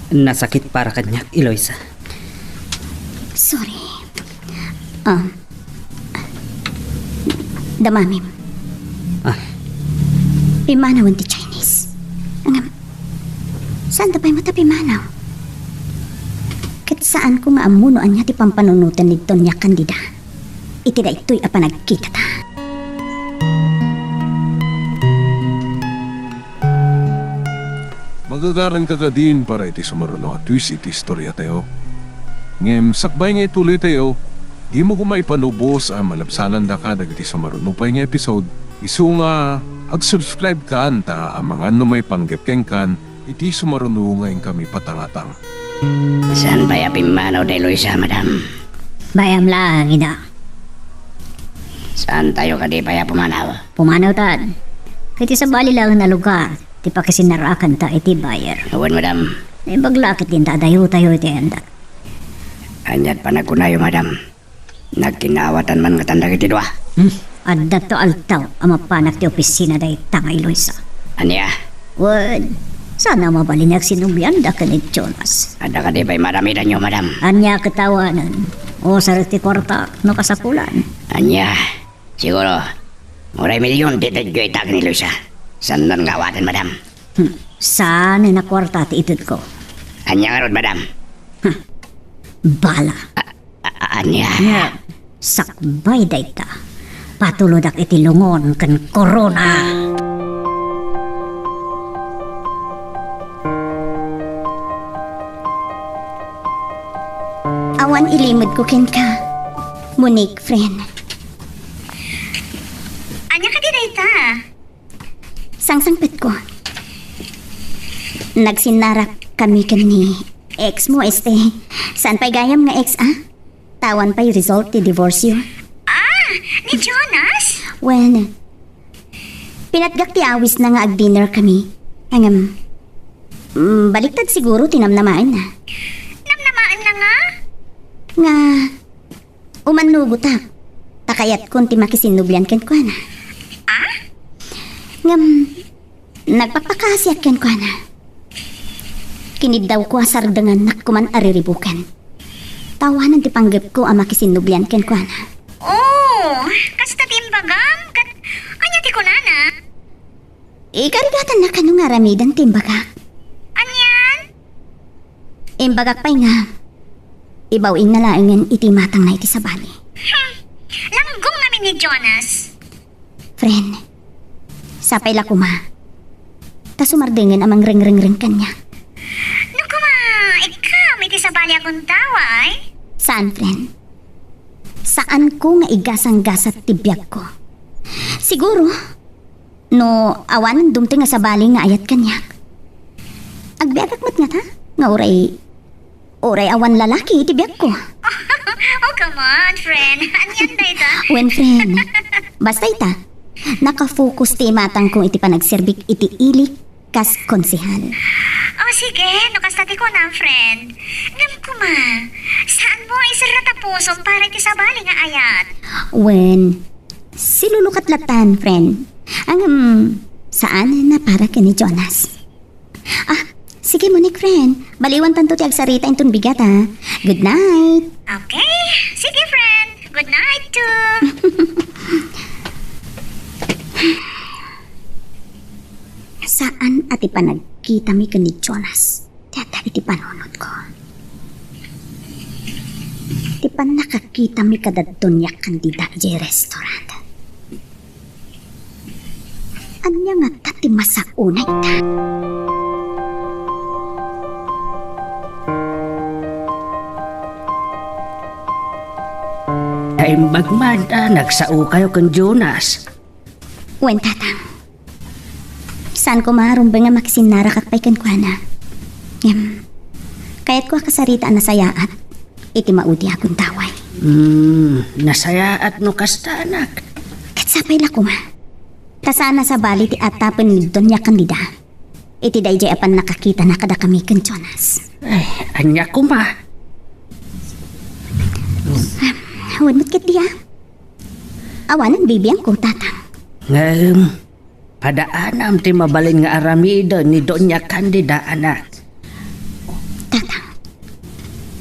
nasakit para kaniak, Eloisa. Sorry. Um, Da Mamim. Ah. Pimmanawen ti Chinese. Ngem, saanda pay met a pimmanaw? Ket saanko nga ammo no ania ti pampanunoten ni Doña Candida iti daytoy a panagkitata. Magagaranka kadin para iti sumaruno a twist iti istoriatayo. Ngem sakbay nga ituloytayo, dimo koma ipalubos a malabsanandaka dagiti sumaruno pay nga episode, isu nga ag-subscribe kan ta amangan no maipanggep kenkan iti sumaruno nga inkami patangatang. Saan pay a pimmanaw da Eloisa, madam? Bay-am laeng, ida. Saantayo kadi pay a pumanaw? Pumanawtan. Ket ti sabali laeng a lugar ti pakisinnaraakanta iti buyer. Wen, madam. Naimbag la ket dinta adayotayo iti anda. Ania't panagkunayo, madam? Nagkinawatan man ngatan dagiti dua? Hmm. Addato aldaw a mapanak ti opisina dayta nga Eloisa. Ania? Wen, saan a mabalin nga agsinublianda ken ni Jonas. Adda kadi pay maramidanyo, madam? Ania ket awanen? Usarek ti kuarta no kasapulan. Ania? Siguro, uray milion ti itedyo ita ken ni Eloisa. Saannan nga awaten, madam? Hmm. Saanen a kuarta ti itedko. Ania ngarud, madam? Hmm. Bala. A-, a-, ania? Ania, sakbay dayta, patulodak iti lungon ken korona. Awan ilimedko kenka, Monique, friend. Ania kadi dayta? Sangsangpetko. Nagsinnarak kami ken ni ex mo, este. Saan pay gayam nga ex, a? Ta awan pay result ti divorce-yo. Ah, ni Jonas? Wen, pinatgak ti awisna nga ag-dinner kami. Ngem, mm, baliktad siguro ti namnamaenna. Namnamaenna nga? Nga, umannugotak, ta kayatkon ti makisinnublian kenkuana. Ah? Ngem, nagpakpakaasiak kenkuana. Kiniddawko a sardengannak koman a riribuken. Ta awanen ti panggepko a makisinnublian kenkuana. Oh, kasta ti imbagam? Ket ania ti kunana? Ikarigatanna kano nga aramiden ti imbagak? Anian? Imbagak pay nga, Ibaw-ingna laengen iti matangna iti sabali. Hmm. Langgong ngamin ni Jonas. Friend, sapay la koma ta sumardengen a mangrengrengreng kaniak. No koma, ikam iti sabali a kuntawa, ay? Saan, friend. Saanko nga igasanggasat ti biagko. Siguro, no awanen dumteng a sabali nga ayat kaniak, agbiagak met ngata nga uray, uray awan lalaki iti biagko. Oh, come on, friend. Anian dayta? Wen, friend. Basta ita, nakafocus ti imatangko iti panagserbik iti ili kas konsehal. Oh, sige, no kasta ti kunam, friend. Ngem koma, saan mo iserra ta pusom para iti sabali nga ayat? Wen, silulukat latan, friend. Ngem, saan na para ken ni Jonas. Ah, sige, Monique, friend. Baliwantanto ti agsarita inton bigat, ha? Good night. Okay. Sige, friend. Good night, too. Saan a ti panagkitami ken ni Jonas ti adda iti panunotko. Ti pannakakitami kada Doña Candida idiay restaurant. Ania ngata ti masaona ita? Naimbag man a nagsaokayo ken Jonas. Wen, Tatang. Saan koma a rumbeng a makisinnarakak pay kenkuana. Ngem, kayatko a kasarita a nasayaat iti maudi a gundaway. Hmm, nasayaat no kasta, anak. Ket sapay la koma. Ta saan a sabali ti atapen ni Doña Candida iti daydiay a pannakakitana kadakami ken Jonas. Ay, ania koma? Ah, wen met ketdi a. Awanen bibiangko, Tatang. Ngem, padaanam ti mabalin nga aramiden ni Doña Candida, anak. Tatang,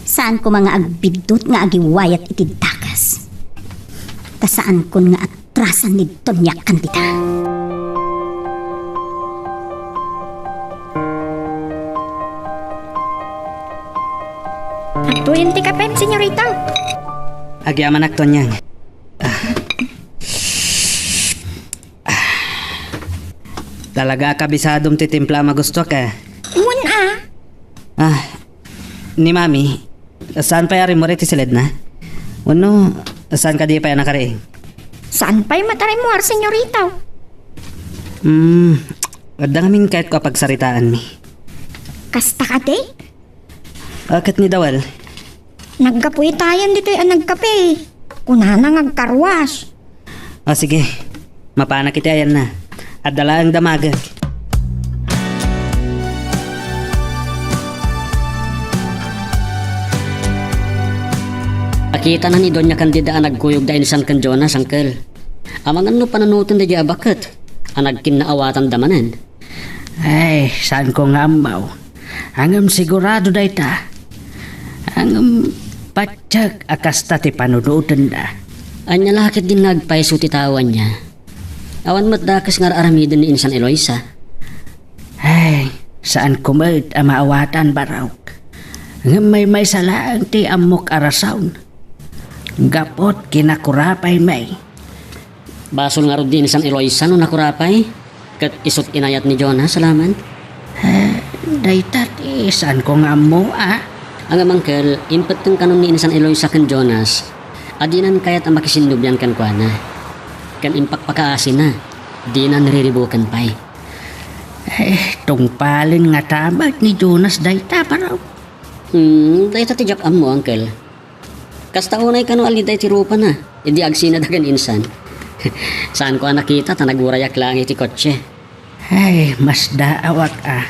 saan koma nga agbiddut nga agiwayat iti dakes. Ta saankon nga atrasan ni Doña Candida. Adtoyen ti kapem, senyorita. Agyamanak, Tonyang. Ah. Ah. Talaga a kabisadom ti timpla a magustuak, eh. Wen a. Ah, ni Mami, saan pay a rimmuar iti siledna? Wenno, saan kadi pay a nakariing? Saan pay met a rimmuar, senyorita? Hmm, adda ngamin kayatko a pagsaritaanmi. Kasta kadi? Ah, ket ni Dawel? Naggapu itayen ditoy a nagkape. Kunana nga agkarwas. Ah, sige. Mapanak iti ayanna. Adda laeng damagek. Nakitana ni Doña Candida a nagkuyog da insan ken Jonas, Uncle. Amangan no panunoten daydiay a baket a nagkinnaawatanda manen. Ay, saanko nga ammo. Ngem sigurado dayta. Ngem patiek a kasta ti panunotenda. Ania la ketdin nga agpayso ti tao ania? Awan met dakes nga ar-aramiden ni insan Eloisa. Ay, saanko met a maawatan, barok. Ngem maymaysa laeng ti ammok a rason. Gapu ti kinakurapaymi. Basol ngarud ni insan Eloisa no nakurapay, ket isut' inayat ni Jonas, alaman. Eh, dayta ti saanko nga ammo, a? Ngem, Uncle, impetteng kanon ni insan Eloisa ken Jonas a dinan kayat a makisinnubian kenkuana. Ken impakpakaasina, dinan riribuken pay. Eh, tungpalen ngata met ni Jonas dayta, barok. Hmm, dayta ti diak ammo, Uncle. Kasta unay kano a liday ti rupana, idi agsinada ken insan. Saanko a nakita ta nagurayak laeng iti kotse. Ay, masdaawak a.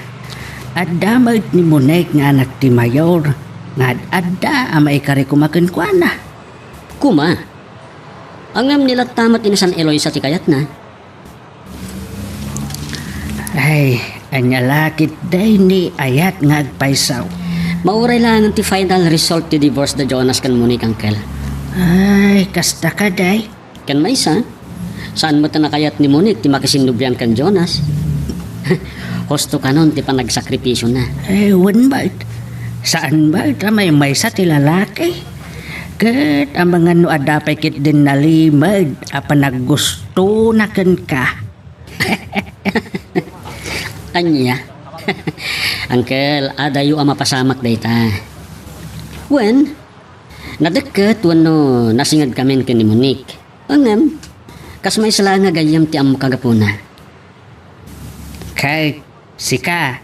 Adda met ni Monique nga anak ti mayor nga ad-adda a maikari koma kenkuana. Koma? Ngem ni latta met ni insan Eloisa ti kayatna. Ay, ania la ketdi ni ayat nga agpayso? Mauray laengen ti final result ti divorce da Jonas ken Monique, Uncle. Ay, kasta kadi. Ken maysa, saan met a nakayat ni Monique ti makisinnubian ken Jonas. Husto kanon ti panagsakripisyona. Eh, wen met. Saan met a maymaysa ti lalaki? Ket amangan no adda pay ketdin nalimed a panaggustona kenka. Ania? Uncle, adayo a mapasamak dayta. Wen, nadekket wenno nasingedkamin ken ni Monique. Ngem, kas maysa laeng a gayyem ti ammoka gapuna. Ket sika,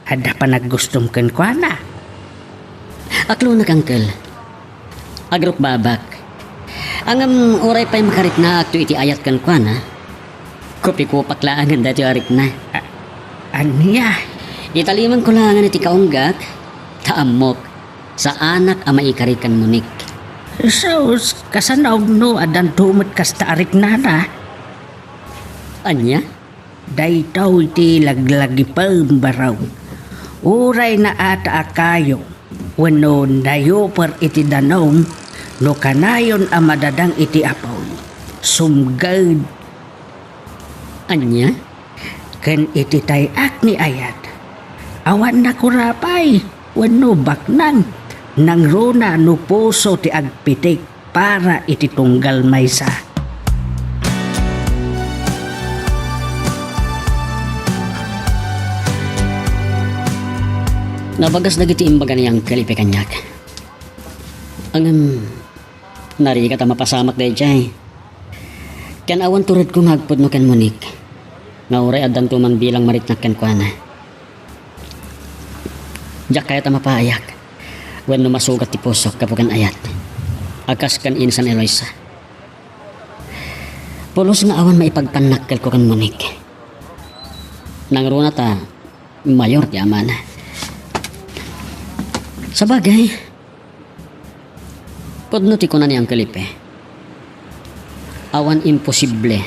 adda panaggustom kenkuana? Aklonek, uncle. Agrukbabak. Ngem uray pay makariknaakto iti ayat kenkuana, kupikupak laengen daytoy a rikna. A-, ania? Italimanko laengen iti kaunggak, ta ammok, saanak a maikari ken Monique. Sus, kasano no addanto met kasta a riknana? Ania? Daytoy ti laglagipem, barong. Uray naata a kayo wenno nayuper iti danum, no kanayon a madadang iti apuy, sumged. Ania? Ken iti tay-ak ni ayat, awan nakurapay wenno baknang, nangruna no puso ti agpitik para iti tunggal maysa. Nabagas dagiti imbaga ni Uncle Ipe kaniak. Ngem, narigat a mapasamak daydiay. Ken awan turedko nga agpudno ken Monique, nga uray addanto man bilang mariknak kenkuana. Diak kayat a mapaayak wenno masugat ti pusok gapu ken ayat a kas ken insan Eloisa. Pulos nga awan maipagpannakkelko ken Monique. Nangruna ta mayor ti amana. Sabagay, pudno ti kuna ni Uncle Ipe. Awan imposible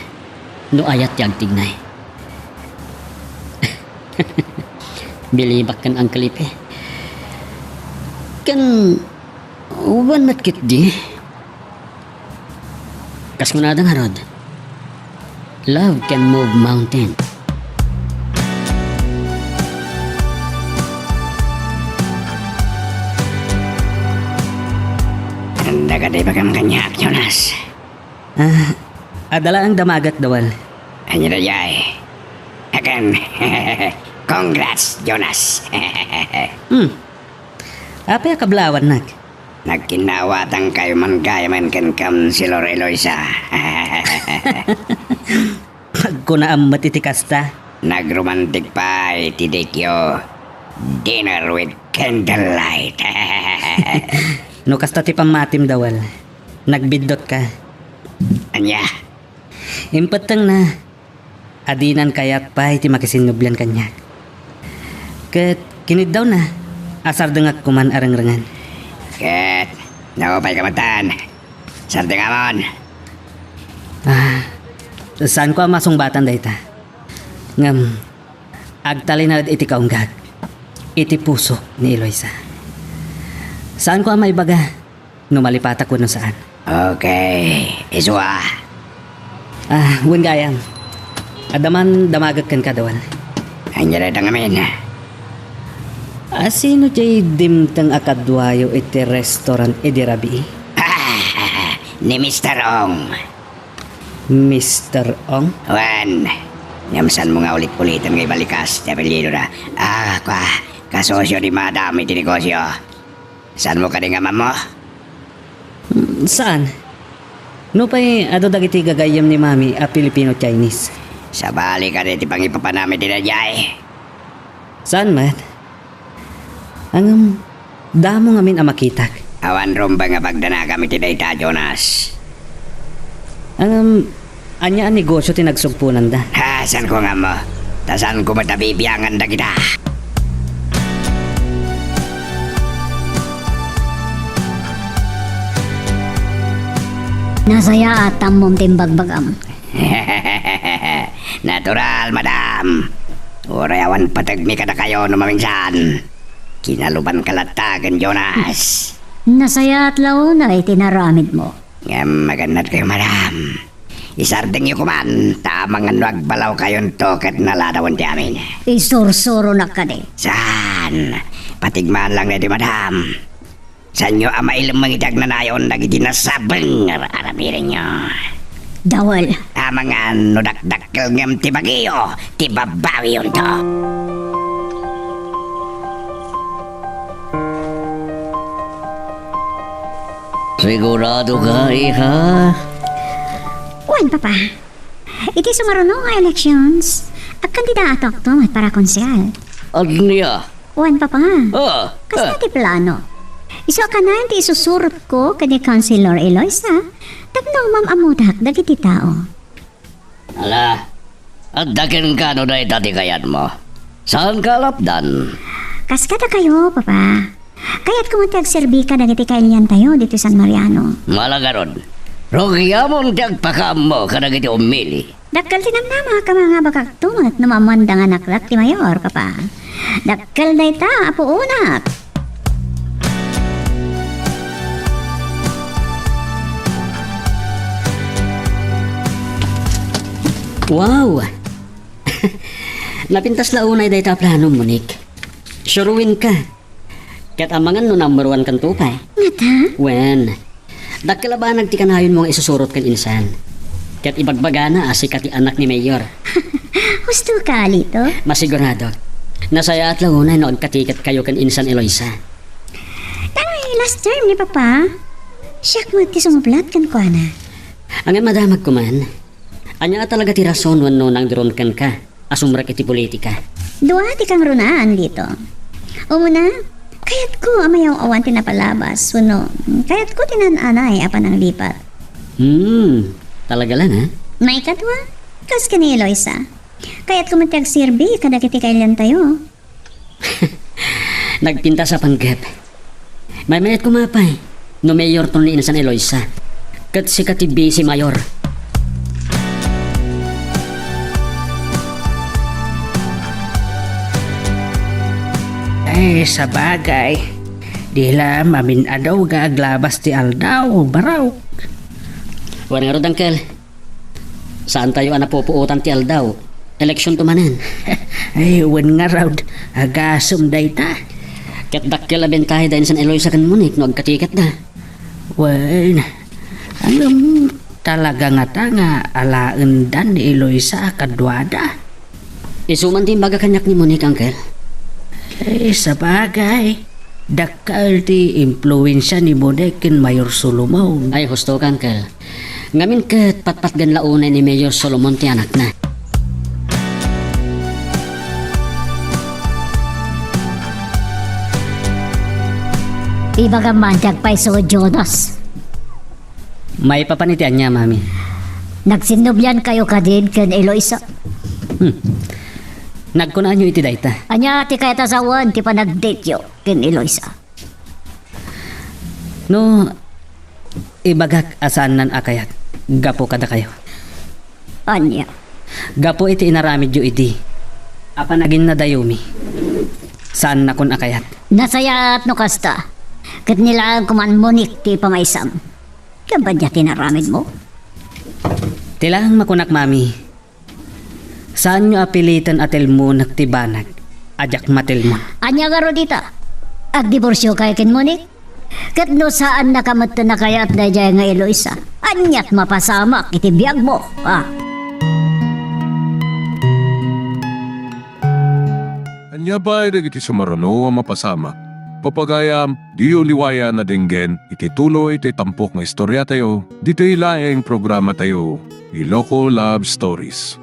no ayat ti agtignay. Bilibak ken Uncle Ipe. Ken wen met ketdi. Kas kunada ngarud, love can move mountain. Anda kadi bagam kaniak, Jonas? Ah, adda laeng damagek, Dawal. Ania daydiay? Akin, congrats, Jonas. Hmm. Apay a kablawannak? Nagkinnaawatangkayo man gayamen ken Councilor Eloisa. Agkunaam met iti kasta. Nagromantik pay ti date-yo. Dinner with candlelight. No kasta ti pammatim, Dawal, nagbiddotka. Ania? Impettengna a dinan kayat pay ti makisinnublian kaniak. Ket kiniddawna a sardengak koman a rengrengen. Ket naupayka metten. Sardengamon. Ah, saanko a masungbatan dayta. Ngem, agtalinaed iti kaunggak, iti puso ni Eloisa. Saanko a maibaga no malipatak wenno saan. Okay, isu a. Ah, wen gayam. Adda man damagek kenka, Dawal. Ania dayta ngamin? A, sino diay dimteng a kaduayo iti restaurant idi rabii? Ni Mister Ong. Mister Ong? Wen, ngem saanmo nga ulit-uliten nga ibalikas ti apelyidona. Ah, kua, kasosio ni Madam iti negosio. Saanmo kadi nga maammo? Mm, saan? Nupay adu dagiti gagayyem ni Mami a Filipino-Chinese. Sabali kadi ti pangipapanam iti daydiay? Saan met? Ngem, damo ngamin a makitak. Awan rumbeng a pagdanagam iti dayta, Jonas. Ngem, ania a negosio ti nagsugponanda? Ha, saanko nga ammo. Ta saanko met a bibiangan dagita. Nasayaat ta ammom ti imbagbagam. Natural, madam. Uray awan pategmi kadakayo no maminsan. Kinalubanka latta ken Jonas. Nasayaat la unay ti naramidmo. Ngem agannadkayo, madam. Isardengyo koman, ta amangan no agbalawkayonto ket naladawen ti amin. Isursuronak kadi. Saan? Patigman lang daytoy, madam. Saanyo a mailemmeng iti agnanayon dagiti nasabeng nga aramidenyo. Dawel. Amangan no dakdakkel ngem ti bagiyo, ti babawiyo nto. Sigurado ka, iha? Wen, Papa. Iti sumaruno nga elections, agkandidato akto met para konsehal. Ania? Wen, Papa. Ah, kasta ah. Ti plano. Isu a kanayon ti isusurotko ken ni Councilor Eloisa tapno mam-ammodak dagiti tao. Ala, adda kenka no dayta ti kayatmo. Saanka a lapdan? Kas kadakayo, Papa. Kayatko met ti agserbi kadagiti kailiantayo ditoy San Mariano. Ala ngarud, rugiamon ti agpakaammo kadagiti ummili. Dakkel ti namnamak a mangabakakto met no maammoanda nga anakdak ti mayor, Papa. Dakkel dayta, Apo Unak. Wow! Napintas la unay dayta a planom, Monique. Sure win ka. Ket amangan no number one kanto pay. Ngata? Wen, dakkel a banag ti kanayonmo nga isusurot ken insan. Ket ibagbagana a sika ti anak ni Mayor. Husto ka, Lito? Masiguradok. Nasayaat la unay no agkatiketkayo ken insan Eloisa. Tay, last term ni Papa. Siak met ti sumublat kenkuana. Ngem madamagko man. Ania a talaga ti rason wenno nangduron kenka a sumrek iti politika? Dua ti kangrunaan dito. Umuna, kayatko a mayaw-awan ti napalabas wenno kayatko ti naan-anay a pananglipat. Hmm, talaga lang, ha? Maikadua, kas ken ni Eloisa. Kayatko met ti agserbi kadagiti kailiantayo. Nagpintas a panggep. Maymayat koma pay no mayorton ni insan Eloisa. Ket sika ti vice mayor. Ay, sabagay. Di la mamin-adaw nga aglabas ti aldaw, baraw. Wen ngarud, Uncle. Saantayo a napupuotan ti aldaw. Eleksionto manen. Ay, wen ngarud, agasem dayta. Ket dakkel a bentahe da insan Eloisa ken Monique no agkatiketda. Wen, ngem talaga ngata nga alaendan ni Eloisa a kaduada? Isu man ti imbaga kaniak ni Monique, Uncle. Eh, sabagay, dakkel ti impluensia ni Monique ken Mayor Solomon. Ay, husto ka, Uncle. Ngamin ket patpatgen la unay ni Mayor Solomon ti anakna. Ibagam man ti agpayso, Jonas. Maipapan iti ania, Mami? Nagsinnobiankayo kadin ken Eloisa? Hmm. Nagkunaanyo iti dayta? Ania ti kayat a sawen ti panagdateyo ken Eloisa? No, ibagak a saannan a kayat gapu kadakayo. Ania? Gapu iti inaramidyo idi a panaginnadayomi, saannakon a kayat. Nasayaat no kasta, ket ni laeng koma Monique ti ipamaysam. Ngem ania ti inaramidmo? Ti laeng makunak, Mami, saanyo a piliten a tilmonek ti banag a diak matilmon. Ania ngarud ita? Agdiborsiokayo ken Monique? Ket no saannaka metten a kayat daydiay nga Eloisa, ania ti mapasamak iti biagmo, a? Ania pay dagiti sumaruno a mapasamak? Pagayam, diyo liwayan a denggen iti tuloy ti tampok nga istoriatayo ditoy laeng programatayo, Iloko Love Stories.